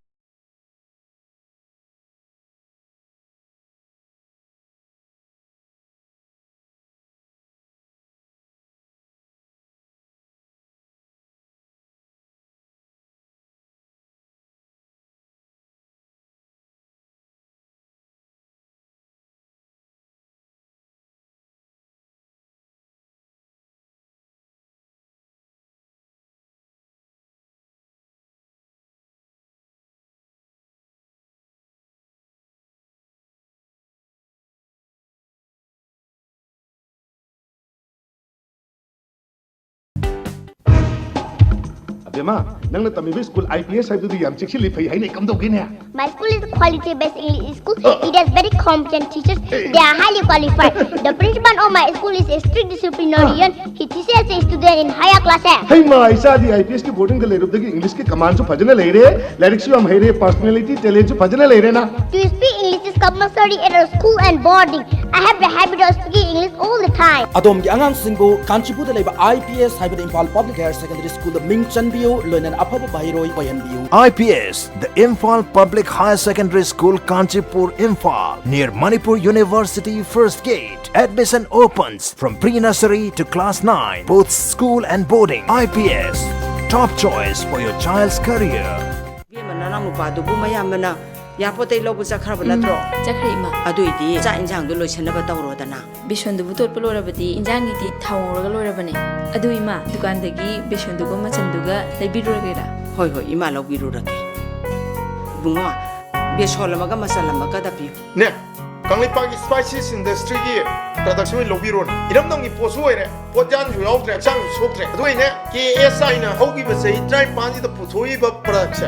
ꯑꯕꯦꯝꯃ, ꯅꯪꯅ ꯇꯝꯃꯤꯕ school I P S ꯍꯥꯏꯕꯗꯨꯗꯤ ꯌꯥꯝ ꯆꯦꯛꯁꯤꯜꯂꯤ, ꯐꯩ ꯍꯥꯏꯅ ꯀꯝꯗꯧꯒꯦꯅꯦ? My school is a quality-based English school. Uh. It has very competent teachers. Hey. They are highly qualified. The principal of my school is a strict disciplinarian. He teaches the student in higher classes. ꯍꯩꯃꯥ, ꯏꯆꯥꯗꯤ I P S ꯀꯤ boarding ꯗ ꯂꯩꯔꯨꯕꯗꯒꯤ English ꯀꯤ command ꯁꯨ ꯐꯖꯅ ꯂꯩꯔꯦ, ꯂꯥꯏꯔꯤꯛꯁꯨ ꯌꯥꯝ ꯍꯩꯔꯦ, personality, talent ꯁꯨ ꯐꯖꯅ ꯂꯩꯔꯦꯅ꯫ To speak English is compulsory at our school and boarding. I have the habit of speaking English all the time. ꯑꯗꯣꯝꯒꯤ ꯑꯉꯥꯡꯁꯤꯡꯕꯨ ꯀꯥꯟꯆꯤꯄꯨꯔꯗ ꯂꯩꯕ I P S ꯍꯥꯏꯕꯗ Imphal Public Higher Secondary School ꯗ ꯃꯤꯡ ꯆꯟꯕꯤꯌꯨ, ꯂꯣꯏꯅꯅ ꯑꯐꯕ ꯃꯍꯩꯔꯣꯏ ꯑꯣꯏꯍꯟꯕꯤꯌꯨ꯫ I P S, the Imphal Public Higher Secondary School, Kanchipur, Imphal, near Manipur University First Gate. Admission opens from pre-nursery to class nine, both school and boarding. I P S, top choice for your child's career. ꯏꯕꯦꯝꯃ, ꯅꯅꯥꯎ ꯅꯨꯄꯥꯗꯨꯕꯨ ꯃꯌꯥꯝꯕꯅ ꯌꯥꯄꯣꯠꯇꯩ ꯂꯧꯕ ꯆꯠꯈ꯭ꯔꯕ ꯎꯝ, ꯅꯠꯇ꯭ꯔꯣ? ꯆꯠꯈ꯭ꯔꯦ, ꯏꯃꯥ꯫ ꯑꯗꯨꯏꯗꯤ ꯆꯥꯛ ꯏꯟꯖꯥꯡꯗꯣ ꯂꯣꯏꯁꯟꯅꯕ ꯇꯧꯔꯣꯗꯅ꯫ ꯕꯦꯁꯣꯟꯗꯨꯕꯨ ꯇꯣꯠꯄ ꯂꯣꯏꯔꯕꯗꯤ ꯏꯟꯖꯥꯡꯒꯤꯗꯤ ꯊꯥꯎ ꯉꯧꯔꯒ ꯂꯣꯏꯔꯕꯅꯦ꯫ ꯑꯗꯨ ꯏꯃꯥ, ꯗꯨꯀꯥꯟꯗꯒꯤ ꯕꯦꯁꯣꯟꯗꯨꯒ ꯃꯆꯟꯗꯨꯒ ꯂꯩꯕꯤꯔꯨꯔꯒꯦꯔꯥ? ꯍꯣꯏ, ꯍꯣꯏ, ꯏꯃꯥ ꯂꯧꯕꯤꯔꯨꯔꯒꯦ꯫ ꯏꯕꯨꯡꯉꯣ, ꯕꯦꯁꯣꯟ ꯑꯃꯒ ꯃꯆꯜ ꯑꯃꯒꯗ ꯄꯤꯌꯨ꯫ ꯅꯦ, ꯀꯪꯂꯩꯄꯥꯛꯀꯤ ꯁ꯭ꯄꯥꯏꯁꯤꯁ ꯏꯟꯗꯁꯇ꯭ꯔꯤꯒꯤ ꯄ꯭ꯔꯗꯛꯁꯦ ꯑꯣꯏꯅ ꯂꯧꯕꯤꯔꯣꯅꯦ꯫ ꯏꯔꯝꯗꯝꯒꯤ ꯄꯣꯠꯁꯨ ꯑꯣꯏꯔꯦ, ꯄꯣꯠꯌꯥꯟꯁꯨ ꯌꯥꯎꯗ꯭ꯔꯦ, ꯍꯛꯆꯥꯡꯁꯨ ꯁꯣꯛꯇ꯭ꯔꯦ꯫ ꯑꯗꯨ ꯑꯩꯅ ꯀꯦ ꯑꯦꯁ ꯑꯥꯏꯅ ꯍꯧꯈꯤꯕ ꯆꯍꯤ ꯇꯔꯥꯅꯤꯄꯥꯟꯁꯤꯗ ꯄꯨꯊꯣꯛꯏꯕ ꯄ꯭ꯔꯗꯛꯁꯦ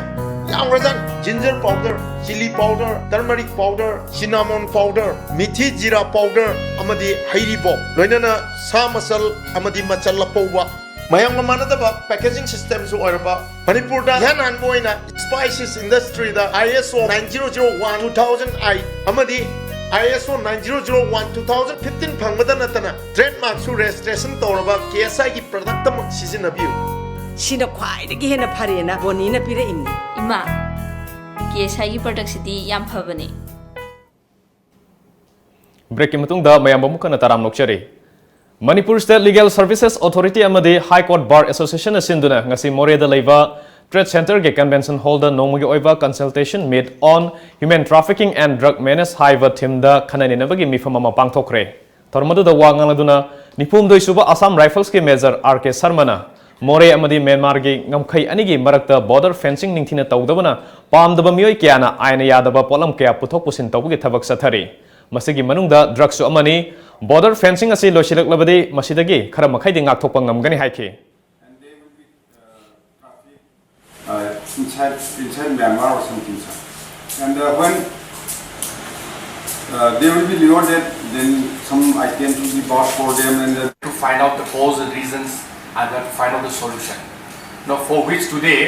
ꯌꯥꯝꯈ꯭ꯔꯖꯥꯠꯅꯤ꯫ Ginger powder, chilli powder, turmeric powder, cinnamon powder, methi jeera powder ꯑꯃꯗꯤ ꯍꯩꯔꯤꯕꯣꯞ, ꯂꯣꯏꯅꯅ ꯁꯥ ꯃꯆꯜ ꯑꯃꯗꯤ ꯃꯆꯜ ꯑꯄꯧꯕ, ꯃꯌꯥꯝꯒ ꯃꯥꯟꯅꯗꯕ ꯄꯦꯀꯦꯖꯤꯡ ꯁꯤꯁꯇꯦꯝꯁꯨ ꯑꯣꯏꯔꯕ, ꯃꯅꯤꯄꯨꯔꯗ ꯏꯍꯥꯟ ꯍꯥꯟꯕ ꯑꯣꯏꯅ ꯁ꯭ꯄꯥꯏꯁꯤꯁ ꯏꯟꯗꯁꯇ꯭ꯔꯤꯗ ꯑꯥꯏ ꯑꯦꯁ ꯑꯣ nine zero zero one two thousand eight ꯑꯃꯗꯤ ꯑꯥꯏ ꯑꯦꯁ ꯑꯣ nine zero zero one two thousand fifteen ꯐꯪꯕꯗ ꯅꯠꯇꯅ ꯇ꯭ꯔꯦꯗꯃꯥꯔꯛꯁꯨ ꯔꯦꯖꯤꯁꯇ꯭ꯔꯦꯁꯟ ꯇꯧꯔꯕ ꯀꯦ ꯑꯦꯁ ꯑꯥꯏꯒꯤ ꯄ꯭ꯔꯗꯛꯇꯃꯛ ꯁꯤꯖꯤꯟꯅꯕꯤꯌꯨ꯫ ꯁꯤꯅ ꯈ꯭ꯋꯥꯏꯗꯒꯤ ꯍꯦꯟꯅ ꯐꯔꯦꯅ ꯕꯣꯅꯤꯅ ꯄꯤꯔꯛꯏꯅꯤ꯫ ꯏꯃꯥ, ꯀꯦ ꯑꯦꯁ ꯑꯥꯏꯒꯤ ꯄ꯭ꯔꯗꯛꯁꯤꯗꯤ ꯌꯥꯝ ꯐꯕꯅꯦ꯫ ꯕ꯭ꯔꯦꯛꯀꯤ ꯃꯇꯨꯡꯗ ꯃꯌꯥꯝꯕꯨ ꯑꯃꯨꯛ ꯍꯟꯅ ꯇꯔꯥꯝꯅ ꯑꯣꯛꯆꯔꯤ꯫ Manipur state legal services authority ꯑꯃꯗꯤ ꯍꯥꯏ ꯀꯣꯔꯠ ꯕꯥꯔ ꯑꯦꯁꯣꯁꯤꯌꯦꯁꯟꯅ ꯁꯤꯟꯗꯨꯅ ꯉꯁꯤ ꯃꯣꯔꯦꯗ ꯂꯩꯕ ꯇ꯭ꯔꯦꯗ ꯁꯦꯟꯇꯔꯒꯤ ꯀꯟꯚꯦꯟꯁꯟ ꯍꯣꯜꯗ ꯅꯣꯡꯃꯒꯤ ꯑꯣꯏꯕ Consultation Meet on Human Trafficking and Drug Menace ꯍꯥꯏꯕ ꯊꯤꯝꯗ ꯈꯟꯅ ꯅꯩꯅꯕꯒꯤ ꯃꯤꯐꯝ ꯑꯃ ꯄꯥꯡꯊꯣꯛꯈ꯭ꯔꯦ꯫ ꯊꯧꯔꯝ ꯑꯗꯨꯗ ꯋꯥ ꯉꯥꯡꯂꯗꯨꯅ ꯅꯤꯐꯨꯍꯨꯝꯗꯣꯏ ꯁꯨꯕ ꯑꯁꯥꯝ ꯔꯥꯏꯐꯜꯁꯀꯤ ꯃꯦꯖꯔ ꯑꯥꯔ ꯀꯦ ꯁꯔꯃꯅ ꯃꯣꯔꯦ ꯑꯃꯗꯤ ꯃ꯭ꯌꯥꯟꯃꯥꯔꯒꯤ ꯉꯝꯈꯩ ꯑꯅꯤꯒꯤ ꯃꯔꯛꯇ ꯕꯣꯔꯗꯔ ꯐꯦꯟꯁꯤꯡ ꯅꯤꯡꯊꯤꯅ ꯇꯧꯗꯕꯅ ꯄꯥꯝꯗꯕ ꯃꯤꯑꯣꯏ ꯀꯌꯥꯅ ꯑꯥꯏꯟꯅ ꯌꯥꯗꯕ ꯄꯣꯠꯂꯝ ꯀꯌꯥ ꯄꯨꯊꯣꯛ ꯄꯨꯁꯤꯟ ꯇꯧꯕꯒꯤ ꯊꯕꯛ ꯆꯠꯊꯔꯤ꯫ ꯃꯁꯤꯒꯤ ꯃꯅꯨꯡꯗ ꯗ꯭ꯔꯒꯁꯨ ꯑꯃꯅꯤ꯫ ꯕꯣꯔꯗꯔ ꯐꯦꯟꯁꯤꯡ ꯑꯁꯤ ꯂꯣꯏꯁꯤꯜꯂꯛꯂꯕꯗꯤ ꯃꯁꯤꯗꯒꯤ ꯈꯔ ꯃꯈꯩꯗꯤ ꯉꯥꯛꯊꯣꯛꯄ ꯉꯝꯒꯅꯤ ꯍꯥꯏꯈꯤ꯫ And they will be, uh, trafficked, uh, inside, inside Myanmar or something, sir. And, uh, when, uh, they will be rewarded, then some items will be bought for them and, uh, to find out the cause and reasons and, uh, to find out the solution. Now, for which today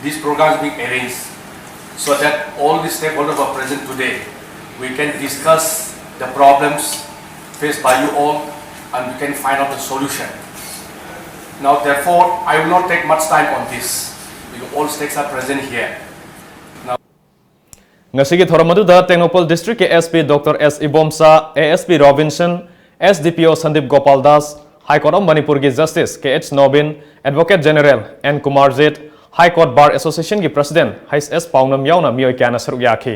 this program is being arranged, so that all the stakeholders who are present today, we can discuss the problems faced by you all and we can find out the solution. Now, therefore, I will not take much time on this because all stakes are present here. Now, ꯉꯁꯤꯒꯤ ꯊꯧꯔꯝ ꯑꯗꯨꯗ ꯇꯦꯡꯅꯧꯄꯜ ꯗꯤꯁꯇ꯭ꯔꯤꯛꯀꯤ S P doctor S Ibomcha, A S P Robinson, S D P O Sandeep Gopal Das, high court of ꯃꯅꯤꯄꯨꯔꯒꯤ justice K H Nobin, advocate general N Kumarjit, high court bar ꯑꯦꯁꯣꯁꯤꯌꯦꯁꯟꯒꯤ president H S Paonam ꯌꯥꯎꯅ ꯃꯤꯑꯣꯏ ꯀꯌꯥꯅ ꯁꯔꯨꯛ ꯌꯥꯈꯤ꯫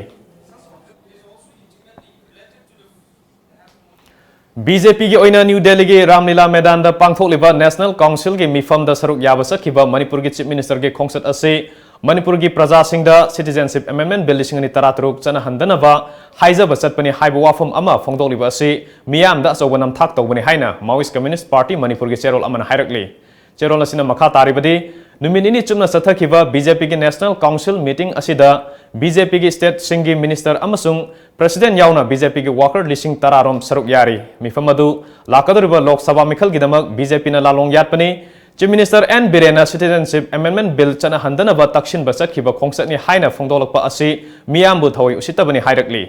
ꯕꯤ ꯖꯦ ꯄꯤꯒꯤ ꯑꯣꯏꯅ ꯅ꯭ꯌꯨ ꯗꯦꯜꯂꯤꯒꯤ ꯔꯥꯝꯂꯤꯂꯥ ꯃꯦꯗꯥꯟꯗ ꯄꯥꯡꯊꯣꯛꯂꯤꯕ ꯅꯦꯁꯅꯦꯜ ꯀꯥꯎꯟꯁꯤꯜꯒꯤ ꯃꯤꯐꯝꯗ ꯁꯔꯨꯛ ꯌꯥꯕ ꯆꯠꯈꯤꯕ ꯃꯅꯤꯄꯨꯔꯒꯤ ꯆꯤꯐ ꯃꯤꯅꯤꯁꯇꯔꯒꯤ ꯈꯣꯡꯆꯠ ꯑꯁꯤ ꯃꯅꯤꯄꯨꯔꯒꯤ ꯄ꯭ꯔꯖꯥꯁꯤꯡꯗ Citizenship Amendment Bill ꯂꯤꯁꯤꯡ ꯑꯅꯤ ꯇꯔꯥꯇꯔꯨꯛ ꯆꯠꯅꯍꯟꯗꯅꯕ ꯍꯥꯏꯖꯕ ꯆꯠꯄꯅꯤ ꯍꯥꯏꯕ ꯋꯥꯐꯝ ꯑꯃ ꯐꯣꯡꯗꯣꯛꯂꯤꯕ ꯑꯁꯤ ꯃꯤꯌꯥꯝꯗ ꯑꯆꯧꯕ ꯅꯝꯊꯥꯛ ꯇꯧꯕꯅꯤ ꯍꯥꯏꯅ Maoist Communist Party ꯃꯅꯤꯄꯨꯔꯒꯤ ꯆꯦꯔꯣꯜ ꯑꯃꯅ ꯍꯥꯏꯔꯛꯂꯤ꯫ ꯆꯦꯔꯣꯜ ꯑꯁꯤꯅ ꯃꯈꯥ ꯇꯥꯔꯤꯕꯗꯤ, ꯅꯨꯃꯤꯠ ꯅꯤꯅꯤ ꯆꯨꯞꯅ ꯆꯠꯊꯈꯤꯕ BJPꯒꯤ National Council meeting ꯑꯁꯤꯗ BJPꯒꯤ stateꯁꯤꯡꯒꯤ minister ꯑꯃꯁꯨꯡ president ꯌꯥꯎꯅ BJPꯒꯤ worker ꯂꯤꯁꯤꯡ ꯇꯔꯥ ꯔꯣꯝ ꯁꯔꯨꯛ ꯌꯥꯔꯤ꯫ ꯃꯤꯐꯝ ꯑꯗꯨ ꯂꯥꯛꯀꯗꯧꯔꯤꯕ ꯂꯣꯛ ꯁꯚꯥ ꯃꯤꯈꯜꯒꯤꯗꯃꯛ BJPꯅ ꯂꯥꯂꯣꯡ ꯌꯥꯠꯄꯅꯤ꯫ Chief Minister ꯑꯦꯟ ꯕꯤꯔꯦꯟꯅ Citizenship Amendment Bill ꯆꯠꯅꯍꯟꯗꯅꯕ ꯇꯛꯁꯤꯟꯕ ꯆꯠꯈꯤꯕ ꯈꯣꯡꯆꯠꯅꯤ ꯍꯥꯏꯅ ꯐꯣꯡꯗꯣꯛꯂꯛꯄ ꯑꯁꯤ ꯃꯤꯌꯥꯝꯕꯨ ꯊꯑꯣꯏ ꯎꯁꯤꯠꯇꯕꯅꯤ ꯍꯥꯏꯔꯛꯂꯤ꯫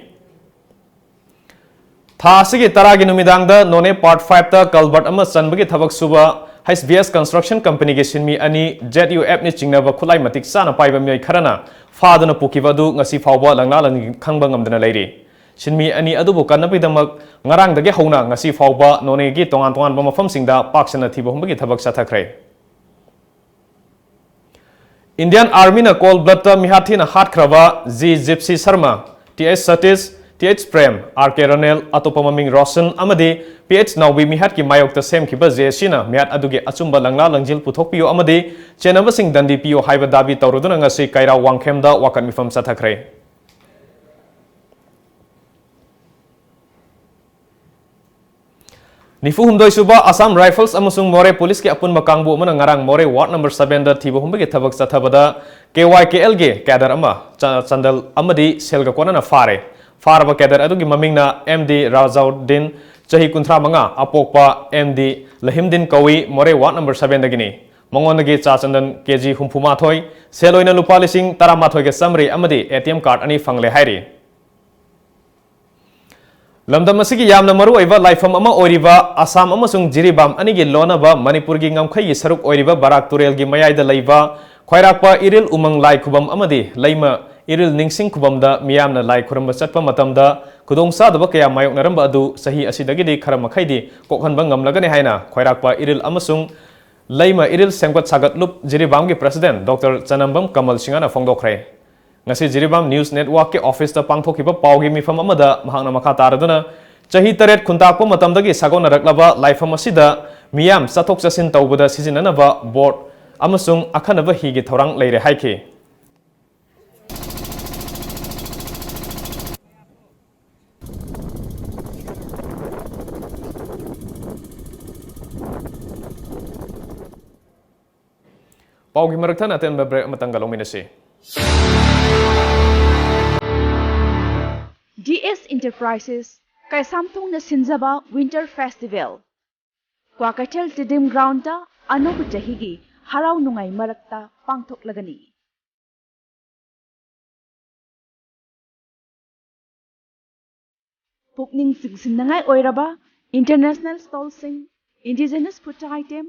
ꯊꯥ ꯑꯁꯤꯒꯤ ꯇꯔꯥꯒꯤ ꯅꯨꯃꯤꯗꯥꯡꯗ ꯅꯣꯅꯦ Part fiveꯇ culvert ꯑꯃ ꯆꯟꯕꯒꯤ ꯊꯕꯛ ꯁꯨꯕ HVS Construction Companyꯒꯤ ꯁꯤꯟꯃꯤ ꯑꯅꯤ ZUFꯅ ꯆꯤꯡꯅꯕ ꯈꯨꯠꯂꯥꯏ ꯃꯇꯤꯛ ꯆꯥꯅ ꯄꯥꯏꯕ ꯃꯤꯑꯣꯏ ꯈꯔꯅ ꯐꯥꯗꯨꯅ ꯄꯨꯈꯤꯕ ꯑꯗꯨ ꯉꯁꯤ ꯐꯥꯎꯕ ꯂꯪꯂꯥ ꯂꯪ ꯈꯪꯕ ꯉꯝꯗꯅ ꯂꯩꯔꯤ꯫ ꯁꯤꯟꯃꯤ ꯑꯅꯤ ꯑꯗꯨꯕꯨ ꯀꯟꯅꯕꯒꯤꯗꯃꯛ ꯉꯔꯥꯡꯗꯒꯤ ꯍꯧꯅ ꯉꯁꯤ ꯐꯥꯎꯕ ꯅꯣꯅꯦꯒꯤ ꯇꯣꯉꯥꯟ ꯇꯣꯉꯥꯟꯕ ꯃꯐꯝꯁꯤꯡꯗ ꯄꯥꯛ ꯁꯟꯅ ꯊꯤꯕ ꯍꯨꯝꯕꯒꯤ ꯊꯕꯛ ꯆꯠꯊꯈ꯭ꯔꯦ꯫ Indian Armyꯅ cold bloodꯇ ꯃꯤꯍꯥꯠ ꯊꯤꯅ ꯍꯥꯠꯈ꯭ꯔꯕ G Gypsy Sharma, Th Satish, Th Prem, R K Ranel, ꯑꯇꯣꯞꯄ ꯃꯃꯤꯡ Roshan ꯑꯃꯗꯤ Ph ꯅꯥꯎꯕꯤ ꯃꯤꯍꯥꯠꯀꯤ ꯃꯥꯌꯣꯛꯇ ꯁꯦꯝꯈꯤꯕ JACꯅ ꯃꯤꯍꯥꯠ ꯑꯗꯨꯒꯤ ꯑꯆꯨꯝꯕ ꯂꯪꯂꯥ ꯂꯪꯖꯤꯜ ꯄꯨꯊꯣꯛꯄꯤꯌꯨ ꯑꯃꯗꯤ ꯆꯦꯟꯅꯕꯁꯤꯡ ꯗꯟꯗꯤ ꯄꯤꯌꯨ ꯍꯥꯏꯕ ꯗꯥꯕꯤ ꯇꯧꯔꯗꯨꯅ ꯉꯁꯤ ꯀꯩꯔꯥꯎ ꯋꯥꯡꯈꯦꯝꯗ ꯋꯥꯀꯠ ꯃꯤꯐꯝ ꯆꯠꯊꯈ꯭ꯔꯦ꯫ ꯅꯤꯐꯨ ꯍꯨꯝꯗꯣꯏ ꯁꯨꯕ Assam Rifles ꯑꯃꯁꯨꯡ ꯃꯣꯔꯦ ꯄꯨꯂꯤꯁꯀꯤ ꯑꯄꯨꯟꯕ ꯀꯥꯡꯕꯨ ꯑꯃꯅ ꯉꯔꯥꯡ ꯃꯣꯔꯦ ward number sevenꯗ ꯊꯤꯕ ꯍꯨꯝꯕꯒꯤ ꯊꯕꯛ ꯆꯠꯊꯕꯗ KYKLꯒꯤ cadre ꯑꯃ ꯆ-, ꯆꯟꯗꯜ ꯑꯃꯗꯤ ꯁꯦꯜꯒ ꯀꯣꯟꯅꯅ ꯐꯥꯔꯦ꯫ ꯐꯥꯔꯕ cadre ꯑꯗꯨꯒꯤ ꯃꯃꯤꯡꯅ M D Razaudin, ꯆꯍꯤ ꯀꯨꯟꯊ꯭ꯔꯥ ꯃꯉꯥ, ꯑꯄꯣꯛꯄ M D Lahimdin ꯀꯧꯏ, ꯃꯣꯔꯦ ward number sevenꯗꯒꯤꯅꯤ꯫ ꯃꯉꯣꯟꯗꯒꯤ ꯆꯥ ꯆꯟꯗꯟ KG ꯍꯨꯝꯐꯨ ꯃꯥꯊꯣꯏ, ꯁꯦꯜ ꯑꯣꯏꯅ ꯂꯨꯄꯥ ꯂꯤꯁꯤꯡ ꯇꯔꯥꯃꯥꯊꯣꯏꯒ ꯆꯥꯝꯃꯔꯤ ꯑꯃꯗꯤ ATM card ꯑꯅꯤ ꯐꯪꯂꯦ ꯍꯥꯏꯔꯤ꯫ ꯂꯝꯗꯝ ꯑꯁꯤꯒꯤ ꯌꯥꯝꯅ ꯃꯔꯨꯑꯣꯏꯕ ꯂꯥꯏꯐꯝ ꯑꯃ ꯑꯣꯏꯔꯤꯕ ꯑꯁꯥꯝ ꯑꯃꯁꯨꯡ ꯖꯤꯔꯤꯕꯥꯝ ꯑꯅꯤꯒꯤ ꯂꯣꯟꯅꯕ ꯃꯅꯤꯄꯨꯔꯒꯤ ꯉꯝꯈꯩꯒꯤ ꯁꯔꯨꯛ ꯑꯣꯏꯔꯤꯕ ꯕꯔꯥꯛ ꯇꯨꯔꯦꯜꯒꯤ ꯃꯌꯥꯏꯗ ꯂꯩꯕ ꯈ꯭ꯋꯥꯏꯔꯥꯛꯄ ꯏꯔꯤꯜ ꯎꯃꯪ ꯂꯥꯏ ꯈꯨꯕꯝ ꯑꯃꯗꯤ ꯂꯩꯃ ꯏꯔꯤꯜ ꯅꯤꯡꯁꯤꯡ ꯈꯨꯕꯝꯗ ꯃꯤꯌꯥꯝꯅ ꯂꯥꯏ ꯈꯨꯔꯨꯝꯕ ꯆꯠꯄ ꯃꯇꯝꯗ ꯈꯨꯗꯣꯡꯆꯥꯗꯕ ꯀꯌꯥ ꯃꯥꯌꯣꯛꯅꯔꯝꯕ ꯑꯗꯨ ꯆꯍꯤ ꯑꯁꯤꯗꯒꯤꯗꯤ ꯈꯔ ꯃꯈꯩꯗꯤ ꯀꯣꯛꯍꯟꯕ ꯉꯝꯂꯒꯅꯤ ꯍꯥꯏꯅ ꯈ꯭ꯋꯥꯏꯔꯥꯛꯄ ꯏꯔꯤꯜ ꯑꯃꯁꯨꯡ ꯂꯩꯃ ꯏꯔꯤꯜ ꯁꯦꯝꯒꯠ ꯁꯥꯒꯠꯂꯨꯞ ꯖꯤꯔꯤꯕꯥꯝꯒꯤ president Doctor ꯆꯅꯝꯕꯝ ꯀꯃꯜ ꯁꯤꯡꯍꯅ ꯐꯣꯡꯗꯣꯛꯈ꯭ꯔꯦ꯫ ꯉꯁꯤ ꯖꯤꯔꯤꯕꯥꯝ News Networkꯀꯤ officeꯇ ꯄꯥꯡꯊꯣꯛꯈꯤꯕ ꯄꯥꯎꯒꯤ ꯃꯤꯐꯝ ꯑꯃꯗ ꯃꯍꯥꯛꯅ ꯃꯈꯥ ꯇꯥꯔꯗꯨꯅ, ꯆꯍꯤ ꯇꯔꯦꯠ ꯈꯨꯟꯇꯥꯛꯄ ꯃꯇꯝꯗꯒꯤ ꯁꯥꯒꯣꯟꯅꯔꯛꯂꯕ ꯂꯥꯏꯐꯝ ꯑꯁꯤꯗ ꯃꯤꯌꯥꯝ ꯆꯠꯊꯣꯛ ꯆꯠꯁꯤꯟ ꯇꯧꯕꯗ ꯁꯤꯖꯤꯟꯅꯅꯕ boat ꯑꯃꯁꯨꯡ ꯑꯈꯟꯅꯕ ꯍꯤꯒꯤ ꯊꯧꯔꯥꯡ ꯂꯩꯔꯦ ꯍꯥꯏꯈꯤ꯫ ꯄꯥꯎꯒꯤ ꯃꯔꯛ ꯊꯠꯅ ꯑꯇꯦꯟꯕ break ꯑꯃꯇꯪꯒ ꯂꯧꯃꯤꯟꯅꯁꯤ꯫ D S Enterprises ꯀꯩꯁꯥꯝꯊꯣꯡꯅ ꯁꯤꯟꯖꯕ Winter Festival Kwakeithel Stadium Groundꯇ ꯑꯅꯧꯕ ꯆꯍꯤꯒꯤ ꯍꯔꯥꯎ ꯅꯨꯡꯉꯥꯏ ꯃꯔꯛꯇ ꯄꯥꯡꯊꯣꯛꯂꯒꯅꯤ꯫ ꯄꯨꯛꯅꯤꯡ ꯆꯤꯡꯁꯤꯟꯅꯤꯡꯉꯥꯏ ꯑꯣꯏꯔꯕ international stallꯁꯤꯡ, indigenous food item,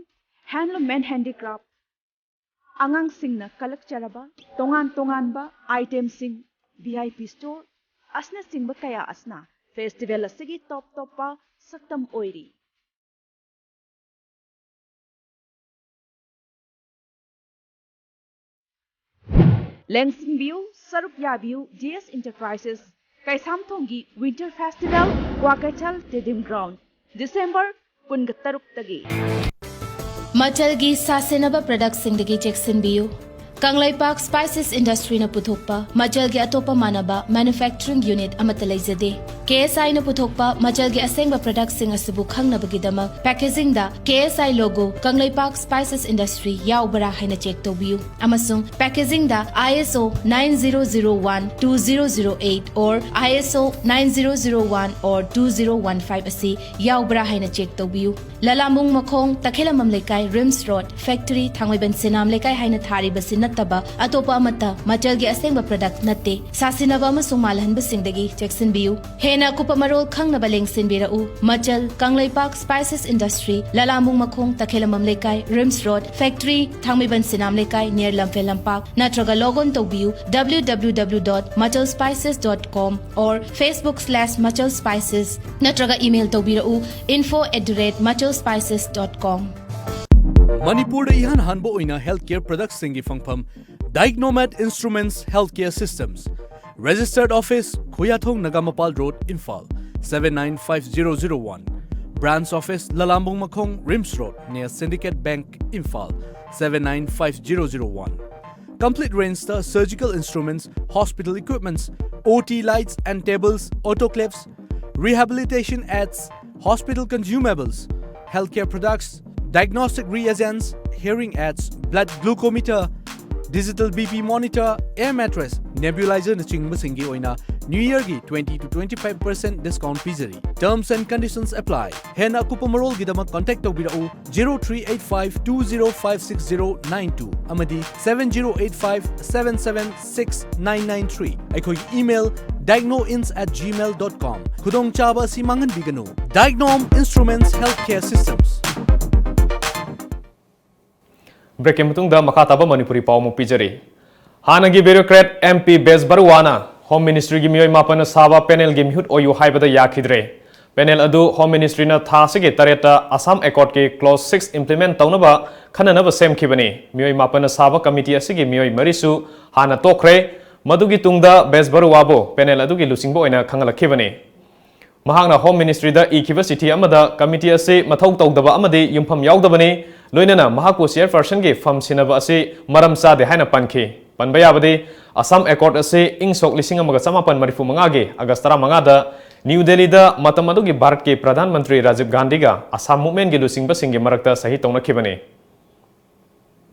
handloom and handicraft, ꯑꯉꯥꯡꯁꯤꯡꯅ ꯀꯜꯂꯛꯆꯔꯕ ꯇꯣꯉꯥꯟ ꯇꯣꯉꯥꯟꯕ itemꯁꯤꯡ, V I P store ꯑꯁꯤꯅꯆꯤꯡꯕ ꯀꯌꯥ ꯑꯁꯤꯅ festival ꯑꯁꯤꯒꯤ top ꯇꯣꯞꯄ ꯁꯛꯇꯝ ꯑꯣꯏꯔꯤ꯫ ꯂꯦꯡꯁꯤꯟꯕꯤꯌꯨ, ꯁꯔꯨꯛ ꯌꯥꯕꯤꯌꯨ, D S Enterprises ꯀꯩꯁꯥꯝꯊꯣꯡꯒꯤ Winter Festival Kwakeithel Stadium Ground, December ꯀꯨꯟꯒ ꯇꯔꯨꯛꯇꯒꯤ꯫ ꯃꯆꯜꯒꯤ ꯁꯥꯁꯤꯟꯅꯕ productꯁꯤꯡꯗꯒꯤ ꯆꯦꯛꯁꯤꯟꯕꯤꯌꯨ꯫ ꯀꯪꯂꯩꯄꯥꯛ Spices Industryꯅ ꯄꯨꯊꯣꯛꯄ ꯃꯆꯜꯒꯤ ꯑꯇꯣꯞꯄ ꯃꯥꯟꯅꯕ manufacturing unit ꯑꯃꯠꯇ ꯂꯩꯖꯗꯦ꯫ KSIꯅ ꯄꯨꯊꯣꯛꯄ ꯃꯆꯜꯒꯤ ꯑꯁꯦꯡꯕ productꯁꯤꯡ ꯑꯁꯤꯕꯨ ꯈꯪꯅꯕꯒꯤꯗꯃꯛ packagingꯗ KSI logo Kangleipak Spices Industry ꯌꯥꯎꯕ꯭ꯔꯥ ꯍꯥꯏꯅ check ꯇꯧꯕꯤꯌꯨ, ꯑꯃꯁꯨꯡ packagingꯗ ISO nine zero zero one two zero zero eight or ISO nine zero zero one or two zero one five ꯑꯁꯤ ꯌꯥꯎꯕ꯭ꯔꯥ ꯍꯥꯏꯅ check ꯇꯧꯕꯤꯌꯨ꯫ ꯂꯂꯥꯃꯨꯡ ꯃꯈꯣꯡ, ꯇꯈꯦꯂꯝꯕꯝ ꯂꯩꯀꯥꯏ, RIMS Road, factory, ꯊꯥꯡꯃꯩꯕꯟ ꯁꯦꯅꯥꯝ ꯂꯩꯀꯥꯏ ꯍꯥꯏꯅ ꯊꯥꯔꯤꯕꯁꯤ ꯅꯠꯇꯕ ꯑꯇꯣꯞꯄ ꯑꯃꯠꯇ ꯃꯆꯜꯒꯤ ꯑꯁꯦꯡꯕ product ꯅꯠꯇꯦ꯫ ꯁꯥꯁꯤꯟꯅꯕ ꯑꯃꯁꯨꯡ ꯃꯥꯜꯍꯟꯕꯁꯤꯡꯗꯒꯤ ꯆꯦꯛꯁꯤꯟꯕꯤꯌꯨ꯫ ꯍꯦꯟꯅ ꯑꯀꯨꯞꯄ ꯃꯔꯣꯜ ꯈꯪꯅꯕ ꯂꯦꯡꯁꯤꯟꯕꯤꯔꯛꯎ꯫ ꯃꯆꯜ, ꯀꯪꯂꯩꯄꯥꯛ Spices Industry, ꯂꯂꯥꯃꯨꯡ ꯃꯈꯣꯡ, ꯇꯈꯦꯂꯝꯕꯝ ꯂꯩꯀꯥꯏ, RIMS Road, factory, ꯊꯥꯡꯃꯩꯕꯟ ꯁꯦꯅꯥꯝ ꯂꯩꯀꯥꯏ, near ꯂꯝꯐꯦꯜ ꯂꯝꯄꯥꯛ, ꯅꯠꯇ꯭ꯔꯒ log on ꯇꯧꯕꯤꯌꯨ W W W dot machal spices dot com or Facebook slash machal spices, ꯅꯠꯇ꯭ꯔꯒ email ꯇꯧꯕꯤꯔꯛꯎ info at the rate machal spices dot com꯫ ꯃꯅꯤꯄꯨꯔꯗ ꯏꯍꯥꯟ ꯍꯥꯟꯕ ꯑꯣꯏꯅ healthcare productꯁꯤꯡꯒꯤ ꯐꯪꯐꯝ Dicnomed Instruments Healthcare Systems, Registered Office, ꯈꯨꯌꯥꯊꯣꯡ Nagamapal Road, Imphal, seven nine five zero zero one, Branch Office, ꯂꯂꯥꯝꯕꯨꯡ ꯃꯈꯣꯡ, RIMS Road, near Syndicate Bank, Imphal, seven nine five zero zero one꯫ Complete range ꯇ surgical instruments, hospital equipments, O T lights and tables, autoclaves, rehabilitation aids, hospital consumables, healthcare products, diagnostic reagents, hearing aids, blood glucometer, digital B P monitor, air mattress, nebulizerꯅꯆꯤꯡꯕꯁꯤꯡꯒꯤ ꯑꯣꯏꯅ New Yearꯒꯤ twenty to twenty-five percent discount ꯄꯤꯖꯔꯤ꯫ Terms and conditions apply. ꯍꯦꯟꯅ ꯑꯀꯨꯞꯄ ꯃꯔꯣꯜꯒꯤꯗꯃꯛ contact ꯇꯧꯕꯤꯔꯛꯎ zero three eight five two zero five six zero nine two ꯑꯃꯗꯤ seven zero eight five seven seven six nine nine three꯫ ꯑꯩꯈꯣꯏꯒꯤ email diagnoins at gmail dot com꯫ ꯈꯨꯗꯣꯡꯆꯥꯕ ꯑꯁꯤ ꯃꯥꯡꯍꯟꯕꯤꯒꯅꯨ꯫ Diagnom Instruments Healthcare Systems꯫ Breakꯀꯤ ꯃꯇꯨꯡꯗ ꯃꯈꯥ ꯇꯥꯕ ꯃꯅꯤꯄꯨꯔꯤ ꯄꯥꯎ ꯑꯃꯨꯛ ꯄꯤꯖꯔꯤ꯫ ꯍꯥꯟꯅꯒꯤ bureaucrat M P ꯕꯦꯖ ꯕꯔꯨꯋꯥꯅ Home Ministryꯒꯤ ꯃꯤꯑꯣꯏ ꯃꯥꯄꯟꯅ ꯁꯥꯕ panelꯒꯤ ꯃꯤꯍꯨꯠ ꯑꯣꯏꯌꯨ ꯍꯥꯏꯕꯗ ꯌꯥꯈꯤꯗ꯭ꯔꯦ꯫ Panel ꯑꯗꯨ Home Ministryꯅ ꯊꯥ ꯑꯁꯤꯒꯤ ꯇꯔꯦꯠꯇ Assam Accordꯀꯤ clause six implement ꯇꯧꯅꯕ ꯈꯟꯅꯅꯕ ꯁꯦꯝꯈꯤꯕꯅꯤ꯫ ꯃꯤꯑꯣꯏ ꯃꯥꯄꯟꯅ ꯁꯥꯕ committee ꯑꯁꯤꯒꯤ ꯃꯤꯑꯣꯏ ꯃꯔꯤꯁꯨ ꯍꯥꯟꯅ ꯇꯣꯛꯈ꯭ꯔꯦ꯫ ꯃꯗꯨꯒꯤ ꯇꯨꯡꯗ ꯕꯦꯖ ꯕꯔꯨꯋꯥꯕꯨ panel ꯑꯗꯨꯒꯤ ꯂꯨꯆꯤꯡꯕ ꯑꯣꯏꯅ ꯈꯪꯍꯜꯂꯛꯈꯤꯕꯅꯤ꯫ ꯃꯍꯥꯛꯅ Home Ministryꯗ ꯏꯈꯤꯕ ꯆꯤꯊꯤ ꯑꯃꯗ committee ꯑꯁꯤ ꯃꯊꯧ ꯇꯧꯗꯕ ꯑꯃꯗꯤ ꯌꯨꯝꯐꯝ ꯌꯥꯎꯗꯕꯅꯤ, ꯂꯣꯏꯅꯅ ꯃꯍꯥꯛꯄꯨ chairpersonꯒꯤ ꯐꯝ ꯁꯤꯟꯅꯕ ꯑꯁꯤ ꯃꯔꯝ ꯆꯥꯗꯦ ꯍꯥꯏꯅ ꯄꯟꯈꯤ꯫ ꯄꯟꯕ ꯌꯥꯕꯗꯤ, Assam Accord ꯑꯁꯤ ꯏꯪ ꯁꯣꯛ ꯂꯤꯁꯤꯡ ꯑꯃꯒ ꯆꯃꯥꯄꯟ ꯃꯔꯤꯐꯨ ꯃꯉꯥꯒꯤ August ꯇꯔꯥꯃꯉꯥꯗ New Delhiꯗ ꯃꯇꯝ ꯑꯗꯨꯒꯤ ꯚꯥꯔꯠꯀꯤ ꯄ꯭ꯔꯙꯥꯟ ꯃꯟꯇ꯭ꯔꯤ ꯔꯥꯖꯤꯕ ꯒꯥꯟꯙꯤꯒ Assam Movementꯀꯤ ꯂꯨꯆꯤꯡꯕꯁꯤꯡꯒꯤ ꯃꯔꯛꯇ ꯁꯍꯤ ꯇꯧꯅꯈꯤꯕꯅꯤ꯫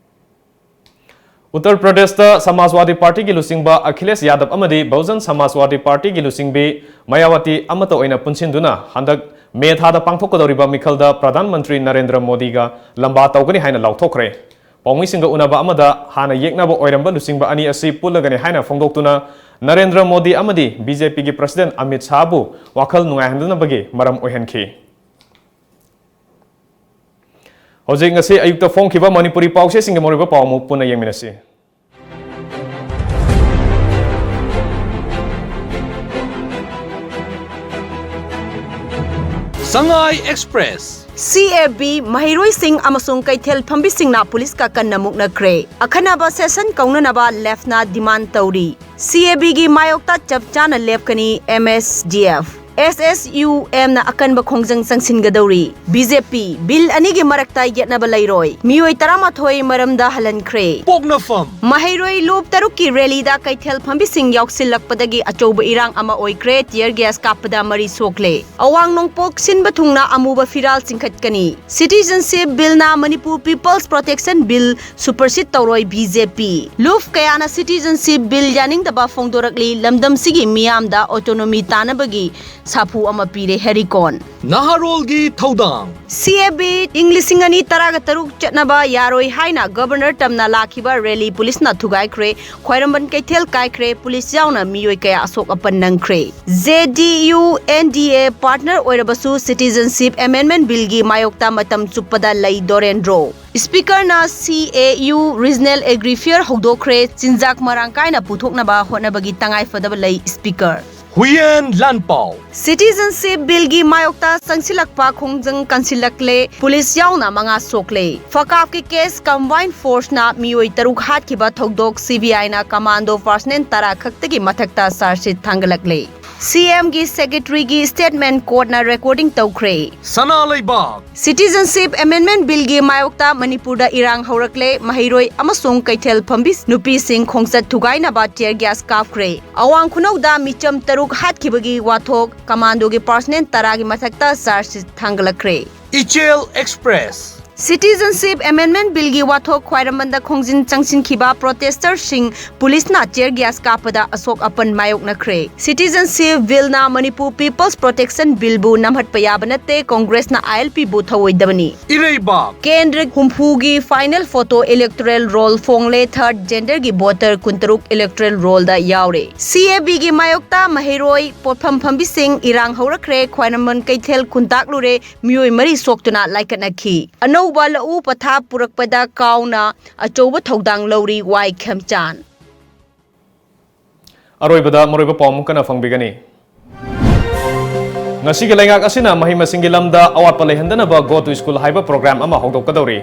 ꯎꯠꯇꯔ ꯄ꯭ꯔꯗꯦꯁꯇ ꯁꯃꯥꯖꯋꯥꯗꯤ ꯄꯥꯔꯇꯤꯒꯤ ꯂꯨꯆꯤꯡꯕ ꯑꯈꯤꯂꯦꯁ ꯌꯥꯗꯕ ꯑꯃꯗꯤ ꯕꯍꯨꯖꯟ ꯁꯃꯥꯖꯋꯥꯗꯤ ꯄꯥꯔꯇꯤꯒꯤ ꯂꯨꯆꯤꯡꯕꯤ ꯃꯌꯥꯋꯇꯤ ꯑꯃꯠꯇ ꯑꯣꯏꯅ ꯄꯨꯟꯁꯤꯟꯗꯨꯅ ꯍꯟꯗꯛ ꯃꯦ ꯊꯥꯗ ꯄꯥꯡꯊꯣꯛꯀꯗꯧꯔꯤꯕ ꯃꯤꯈꯜꯗ ꯄ꯭ꯔꯙꯥꯟ ꯃꯟꯇ꯭ꯔꯤ ꯅꯔꯦꯟꯗ꯭ꯔ ꯃꯣꯗꯤꯒ ꯂꯝꯕꯥ ꯇꯧꯒꯅꯤ ꯍꯥꯏꯅ ꯂꯥꯎꯊꯣꯛꯈ꯭ꯔꯦ꯫ ꯄꯥꯎꯃꯤꯁꯤꯡꯒ ꯎꯅꯕ ꯑꯃꯗ ꯍꯥꯟꯅ ꯌꯦꯛꯅꯕ ꯑꯣꯏꯔꯝꯕ ꯂꯨꯆꯤꯡꯕ ꯑꯅꯤ ꯑꯁꯤ ꯄꯨꯜꯂꯒꯅꯤ ꯍꯥꯏꯅ ꯐꯣꯡꯗꯣꯛꯇꯨꯅ ꯅꯔꯦꯟꯗ꯭ꯔ ꯃꯣꯗꯤ ꯑꯃꯗꯤ BJPꯒꯤ president ꯑꯃꯤꯠ ꯁꯥꯍꯕꯨ ꯋꯥꯈꯜ ꯅꯨꯡꯉꯥꯏꯍꯟꯗꯅꯕꯒꯤ ꯃꯔꯝ ꯑꯣꯏꯍꯟꯈꯤ꯫ ꯍꯧꯖꯤꯛ ꯉꯁꯤ ꯑꯌꯨꯛꯇ ꯐꯣꯡꯈꯤꯕ ꯃꯅꯤꯄꯨꯔꯤ ꯄꯥꯎꯆꯦꯁꯤꯡꯒꯤ ꯃꯔꯨꯑꯣꯏꯕ ꯄꯥꯎ ꯑꯃꯨꯛ ꯄꯨꯟꯅ ꯌꯦꯡꯃꯤꯟꯅꯁꯤ꯫ Sangai Express꯫ C A B ꯃꯍꯩꯔꯣꯏꯁꯤꯡ ꯑꯃꯁꯨꯡ ꯀꯩꯊꯦꯜ ꯐꯝꯕꯤꯁꯤꯡꯅ ꯄꯨꯂꯤꯁꯀ ꯀꯟꯅ ꯃꯨꯛꯅꯈ꯭ꯔꯦ꯫ ꯑꯈꯟꯅꯕ session ꯀꯧꯅꯅꯕ ꯂꯦꯐꯅ demand ꯇꯧꯔꯤ꯫ C A Bꯒꯤ ꯃꯥꯌꯣꯛꯇ ꯆꯞ ꯆꯥꯅ ꯂꯦꯞꯀꯅꯤ M S D F꯫ ꯑꯦꯁ ꯑꯦꯁ ꯌꯨ ꯑꯦꯝꯅ ꯑꯀꯟꯕ ꯈꯣꯡꯖꯪ ꯆꯪꯁꯤꯟꯒꯗꯧꯔꯤ꯫ ꯕꯤ ꯖꯦ ꯄꯤ, ꯕꯤꯜ ꯑꯅꯤꯒꯤ ꯃꯔꯛꯇ ꯌꯦꯠꯅꯕ ꯂꯩꯔꯣꯏ꯫ ꯃꯤꯑꯣꯏ ꯇꯔꯥꯃꯥꯊꯣꯏ ꯃꯔꯝꯗ ꯍꯜꯍꯟꯈ꯭ꯔꯦ꯫ ꯄꯣꯛꯅꯐꯝ꯫ ꯃꯍꯩꯔꯣꯏ ꯂꯣꯞ ꯇꯔꯨꯛꯀꯤ ꯔꯦꯂꯤꯗ ꯀꯩꯊꯦꯜ ꯐꯝꯕꯤꯁꯤꯡ ꯌꯥꯎꯁꯤꯜꯂꯛꯄꯗꯒꯤ ꯑꯆꯧꯕ ꯏꯔꯥꯡ ꯑꯃ ꯑꯣꯏꯈ꯭ꯔꯦ, ꯇꯤꯌꯔ ꯒ꯭ꯌꯥꯁ ꯀꯥꯞꯄꯗ ꯃꯔꯤ ꯁꯣꯛꯂꯦ꯫ ꯑꯋꯥꯡ ꯅꯣꯡꯄꯣꯛ ꯁꯤꯟꯕ ꯊꯨꯡꯅ ꯑꯃꯨꯕ ꯐꯤꯔꯥꯜ ꯆꯤꯡꯈꯠꯀꯅꯤ꯫ ꯁꯤꯇꯤꯖꯟꯁꯤꯞ ꯕꯤꯜꯅ Manipur people's protection bill supersede ꯇꯧꯔꯣꯏ ꯕꯤ ꯖꯦ ꯄꯤ꯫ ꯂꯨꯞ ꯀꯌꯥꯅ ꯁꯤꯇꯤꯖꯟꯁꯤꯞ ꯕꯤꯜ ꯌꯥꯅꯤꯡꯗꯕ ꯐꯣꯡꯗꯣꯔꯛꯂꯤ, ꯂꯝꯗꯝꯁꯤꯒꯤ ꯃꯤꯌꯥꯝꯗ ꯑꯣꯇꯣꯅꯣꯃꯤ ꯇꯥꯅꯕꯒꯤ ꯁꯥꯐꯨ ꯑꯃ ꯄꯤꯔꯦ ꯍꯦꯔꯤꯀꯣꯟ꯫ ꯅꯍꯥꯔꯣꯜꯒꯤ ꯊꯧꯗꯥꯡ꯫ ꯁꯤ ꯑꯦ ꯕꯤ ꯏꯪ ꯂꯤꯁꯤꯡ ꯑꯅꯤ ꯇꯔꯥꯒ ꯇꯔꯨꯛ ꯆꯠꯅꯕ ꯌꯥꯔꯣꯏ ꯍꯥꯏꯅ ꯒꯕꯔꯅꯔ ꯇꯝꯅ ꯂꯥꯛꯈꯤꯕ ꯔꯦꯂꯤ ꯄꯨꯂꯤꯁꯅ ꯊꯨꯒꯥꯏꯈ꯭ꯔꯦ꯫ ꯈ꯭ꯋꯥꯏꯔꯝꯕꯟ ꯀꯩꯊꯦꯜ ꯀꯥꯏꯈ꯭ꯔꯦ꯫ ꯄꯨꯂꯤꯁ ꯌꯥꯎꯅ ꯃꯤꯑꯣꯏ ꯀꯌꯥ ꯑꯁꯣꯛ ꯑꯄꯟ ꯅꯪꯈ꯭ꯔꯦ꯫ ꯖꯦ ꯗꯤ ꯌꯨ ꯑꯦꯟ ꯗꯤ ꯑꯦ ꯄꯥꯔꯠꯅꯔ ꯑꯣꯏꯔꯕꯁꯨ ꯁꯤꯇꯤꯖꯟꯁꯤꯞ ꯑꯦꯃꯦꯟꯗꯃꯦꯟꯠ ꯕꯤꯜꯒꯤ ꯃꯥꯌꯣꯛꯇ ꯃꯇꯝ ꯆꯨꯞꯄꯗ ꯂꯩ ꯗꯣꯔꯦꯟꯗ꯭ꯔꯣ꯫ ꯁ꯭ꯄꯤꯀꯔꯅ ꯁꯤ ꯑꯦ ꯌꯨ ꯔꯤꯖꯅꯦꯜ ꯑꯦꯒ꯭ꯔꯤ ꯐꯤꯌꯔ ꯍꯧꯗꯣꯛꯈ꯭ꯔꯦ꯫ ꯆꯤꯟꯖꯥꯛ ꯃꯔꯥꯡ ꯀꯥꯏꯅ ꯄꯨꯊꯣꯛꯅꯕ ꯍꯣꯠꯅꯕꯒꯤ ꯇꯉꯥꯏꯐꯗꯕ ꯂꯩ ꯁ꯭ꯄꯤꯀꯔ꯫ ꯍꯨꯏꯌꯦꯟ ꯂꯥꯟꯄꯥꯎ꯫ ꯁꯤꯇꯤꯖꯟꯁꯤꯞ ꯕꯤꯜꯒꯤ ꯃꯥꯌꯣꯛꯇ ꯆꯪꯁꯤꯜꯂꯛꯄ ꯈꯣꯡꯖꯪ ꯀꯟꯁꯤꯜꯂꯛꯂꯦ꯫ ꯄꯨꯂꯤꯁ ꯌꯥꯎꯅ ꯃꯉꯥ ꯁꯣꯛꯂꯦ꯫ ꯐꯀꯥꯞꯀꯤ ꯀꯦꯁ ꯀꯝꯕꯥꯏꯟ ꯐꯣꯔꯁꯅ ꯃꯤꯑꯣꯏ ꯇꯔꯨꯛ ꯍꯥꯠꯈꯤꯕ ꯊꯧꯗꯣꯛ ꯁꯤ ꯕꯤ ꯑꯥꯏꯅ ꯀꯃꯥꯟꯗꯣ ꯄꯥꯔꯁꯅꯦꯜ ꯇꯔꯥ ꯈꯛꯇꯒꯤ ꯃꯊꯛꯇ ꯆꯥꯔꯖꯁꯤꯠ ꯊꯥꯡꯒꯠꯂꯛꯂꯦ꯫ ꯁꯤ ꯑꯦꯝꯒꯤ ꯁꯦꯀ꯭ꯔꯦꯇꯔꯤꯒꯤ ꯁ꯭ꯇꯦꯠꯃꯦꯟꯠ ꯀꯣꯔꯠꯅ ꯔꯦꯀꯣꯔꯗꯤꯡ ꯇꯧꯈ꯭ꯔꯦ꯫ ꯁꯅꯥ ꯂꯩꯕꯥꯛ꯫ ꯁꯤꯇꯤꯖꯟꯁꯤꯞ ꯑꯦꯃꯦꯟꯗꯃꯦꯟꯠ ꯕꯤꯜꯒꯤ ꯃꯥꯌꯣꯛꯇ ꯃꯅꯤꯄꯨꯔꯗ ꯏꯔꯥꯡ ꯍꯧꯔꯛꯂꯦ꯫ ꯃꯍꯩꯔꯣꯏ ꯑꯃꯁꯨꯡ ꯀꯩꯊꯦꯜ ꯐꯝꯕꯤ ꯅꯨꯄꯤꯁꯤꯡ ꯈꯣꯡꯆꯠ ꯊꯨꯒꯥꯏꯅꯕ ꯇꯤꯌꯔ ꯒ꯭ꯌꯥꯁ ꯀꯥꯞꯈ꯭ꯔꯦ꯫ ꯑꯋꯥꯡ ꯈꯨꯅꯧꯗ ꯃꯤꯆꯝ ꯇꯔꯨꯛ ꯍꯥꯠꯈꯤꯕꯒꯤ ꯋꯥꯊꯣꯛ, ꯀꯃꯥꯟꯗꯣꯒꯤ ꯄꯥꯔꯁꯅꯦꯜ ꯇꯔꯥꯒꯤ ꯃꯊꯛꯇ ꯆꯥꯔꯖꯁꯤꯠ ꯊꯥꯡꯒꯠꯂꯛꯈ꯭ꯔꯦ꯫ ꯏꯆꯦꯜ ꯑꯦꯛꯁꯄ꯭ꯔꯦꯁ꯫ ꯁꯤꯇꯤꯖꯟꯁꯤꯞ ꯑꯦꯃꯦꯟꯗꯃꯦꯟꯠ ꯕꯤꯜꯒꯤ ꯋꯥꯊꯣꯛ ꯈ꯭ꯋꯥꯏꯔꯝꯕꯟꯗ ꯈꯣꯡꯖꯪ ꯆꯪꯁꯤꯟꯈꯤꯕ ꯄ꯭ꯔꯣꯇꯦꯁꯇꯔꯁꯤꯡ ꯄꯨꯂꯤꯁꯅ ꯇꯤꯌꯔ ꯒ꯭ꯌꯥꯁ ꯀꯥꯞꯄꯗ ꯑꯁꯣꯛ ꯑꯄꯟ ꯃꯥꯌꯣꯛꯅꯈ꯭ꯔꯦ꯫ ꯁꯤꯇꯤꯖꯟꯁꯤꯞ ꯕꯤꯜꯅ ꯃꯅꯤꯄꯨꯔ ꯄꯤꯄꯜꯁ ꯄ꯭ꯔꯣꯇꯦꯛꯁꯟ ꯕꯤꯜꯕꯨ ꯅꯝꯍꯠꯄ ꯌꯥꯕ ꯅꯠꯇꯦ, ꯀꯣꯡꯒ꯭ꯔꯦꯁꯅ ꯑꯥꯏ ꯑꯦꯜ ꯄꯤꯕꯨ ꯊꯧꯑꯣꯏꯗꯕꯅꯤ꯫ ꯏꯔꯩꯕꯥꯛ꯫ ꯀꯦꯟꯗ꯭ꯔ ꯍꯨꯝꯐꯨꯒꯤ ꯐꯥꯏꯅꯦꯜ ꯐꯣꯇꯣ ꯏꯂꯦꯛꯇꯣꯔꯦꯜ ꯔꯣꯜ ꯐꯣꯡꯂꯦ, ꯊꯥꯔꯠ ꯖꯦꯟꯗꯔꯒꯤ ꯚꯣꯇꯔ ꯀꯨꯟꯇꯔꯨꯛ ꯏꯂꯦꯛꯇꯣꯔꯦꯜ ꯔꯣꯜꯗ ꯌꯥꯎꯔꯦ꯫ ꯁꯤ ꯑꯦ ꯕꯤꯒꯤ ꯃꯥꯌꯣꯛꯇ ꯃꯍꯩꯔꯣꯏ, ꯄꯣꯠꯐꯝ ꯐꯝꯕꯤꯁꯤꯡ, ꯏꯔꯥꯡ ꯍꯧꯔꯛꯈ꯭ꯔꯦ, ꯈ꯭ꯋꯥꯏꯔꯝꯕꯟ ꯀꯩꯊꯦꯜ ꯈꯨꯟꯇꯥꯛꯂꯨꯔꯦ, ꯃꯤꯑꯣꯏ ꯃꯔꯤ ꯁꯣꯛꯇꯨꯅ ꯂꯥꯏꯀꯠꯅꯈꯤ꯫ ꯑꯅꯧꯕ ꯂꯧꯎ ꯄꯊꯥꯞ ꯄꯨꯔꯛꯄꯗ ꯀꯥꯎꯅ ꯑꯆꯧꯕ ꯊꯧꯗꯥꯡ ꯂꯧꯔꯤ ꯋꯥꯏ ꯈꯦꯝꯆꯥꯟ꯫ ꯑꯔꯣꯏꯕꯗ ꯃꯔꯨꯑꯣꯏꯕ ꯄꯥꯎ ꯑꯃꯨꯛ ꯀꯟꯅ ꯐꯪꯕꯤꯒꯅꯤ꯫ ꯉꯁꯤꯒꯤ ꯂꯩꯉꯥꯛ ꯑꯁꯤꯅ ꯃꯍꯩ ꯃꯁꯤꯡꯒꯤ ꯂꯝꯗ ꯑꯋꯥꯠꯄ ꯂꯩꯍꯟꯗꯅꯕ Go to School ꯍꯥꯏꯕ ꯄ꯭ꯔꯣꯒ꯭ꯔꯥꯝ ꯑꯃ ꯍꯧꯗꯣꯛꯀꯗꯧꯔꯤ꯫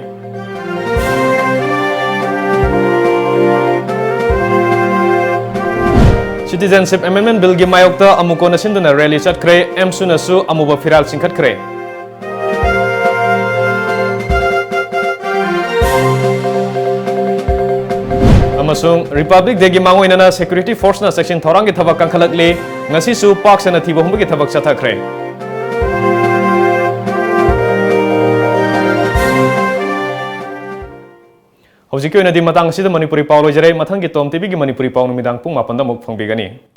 Citizenship Amendment Billꯒꯤ ꯃꯥꯌꯣꯛꯇ ꯑꯃꯨꯀꯣꯟꯅ ꯁꯤꯟꯗꯨꯅ rally ꯆꯠꯈ꯭ꯔꯦ, ꯑꯦꯝꯁꯨꯅꯁꯨ ꯑꯃꯨꯕ ꯐꯤꯔꯥꯜ ꯆꯤꯡꯈꯠꯈ꯭ꯔꯦ꯫ ꯑꯃꯁꯨꯡ Republic Dayꯒꯤ ꯃꯥꯡꯑꯣꯏꯅꯅ security forceꯅ ꯆꯦꯛꯁꯤꯟ ꯊꯧꯔꯥꯡꯒꯤ ꯊꯕꯛ ꯀꯟꯈꯠꯂꯛꯂꯤ꯫ ꯉꯁꯤꯁꯨ ꯄꯥꯛ ꯁꯟꯅ ꯊꯤꯕ ꯍꯨꯝꯕꯒꯤ ꯊꯕꯛ ꯆꯠꯊꯈ꯭ꯔꯦ꯫ ꯍꯧꯖꯤꯛꯀꯤ ꯑꯣꯏꯅꯗꯤ ꯃꯇꯥꯡ ꯑꯁꯤꯗ ꯃꯅꯤꯄꯨꯔꯤ ꯄꯥꯎ ꯂꯣꯏꯖꯔꯦ꯫ ꯃꯊꯪꯒꯤ ꯇꯣꯝ ꯇꯤꯚꯤꯒꯤ ꯃꯅꯤꯄꯨꯔꯤ ꯄꯥꯎ ꯅꯨꯃꯤꯗꯥꯡ ꯄꯨꯡ ꯃꯥꯄꯟꯗ ꯑꯃꯨꯛ ꯐꯪꯕꯤꯒꯅꯤ꯫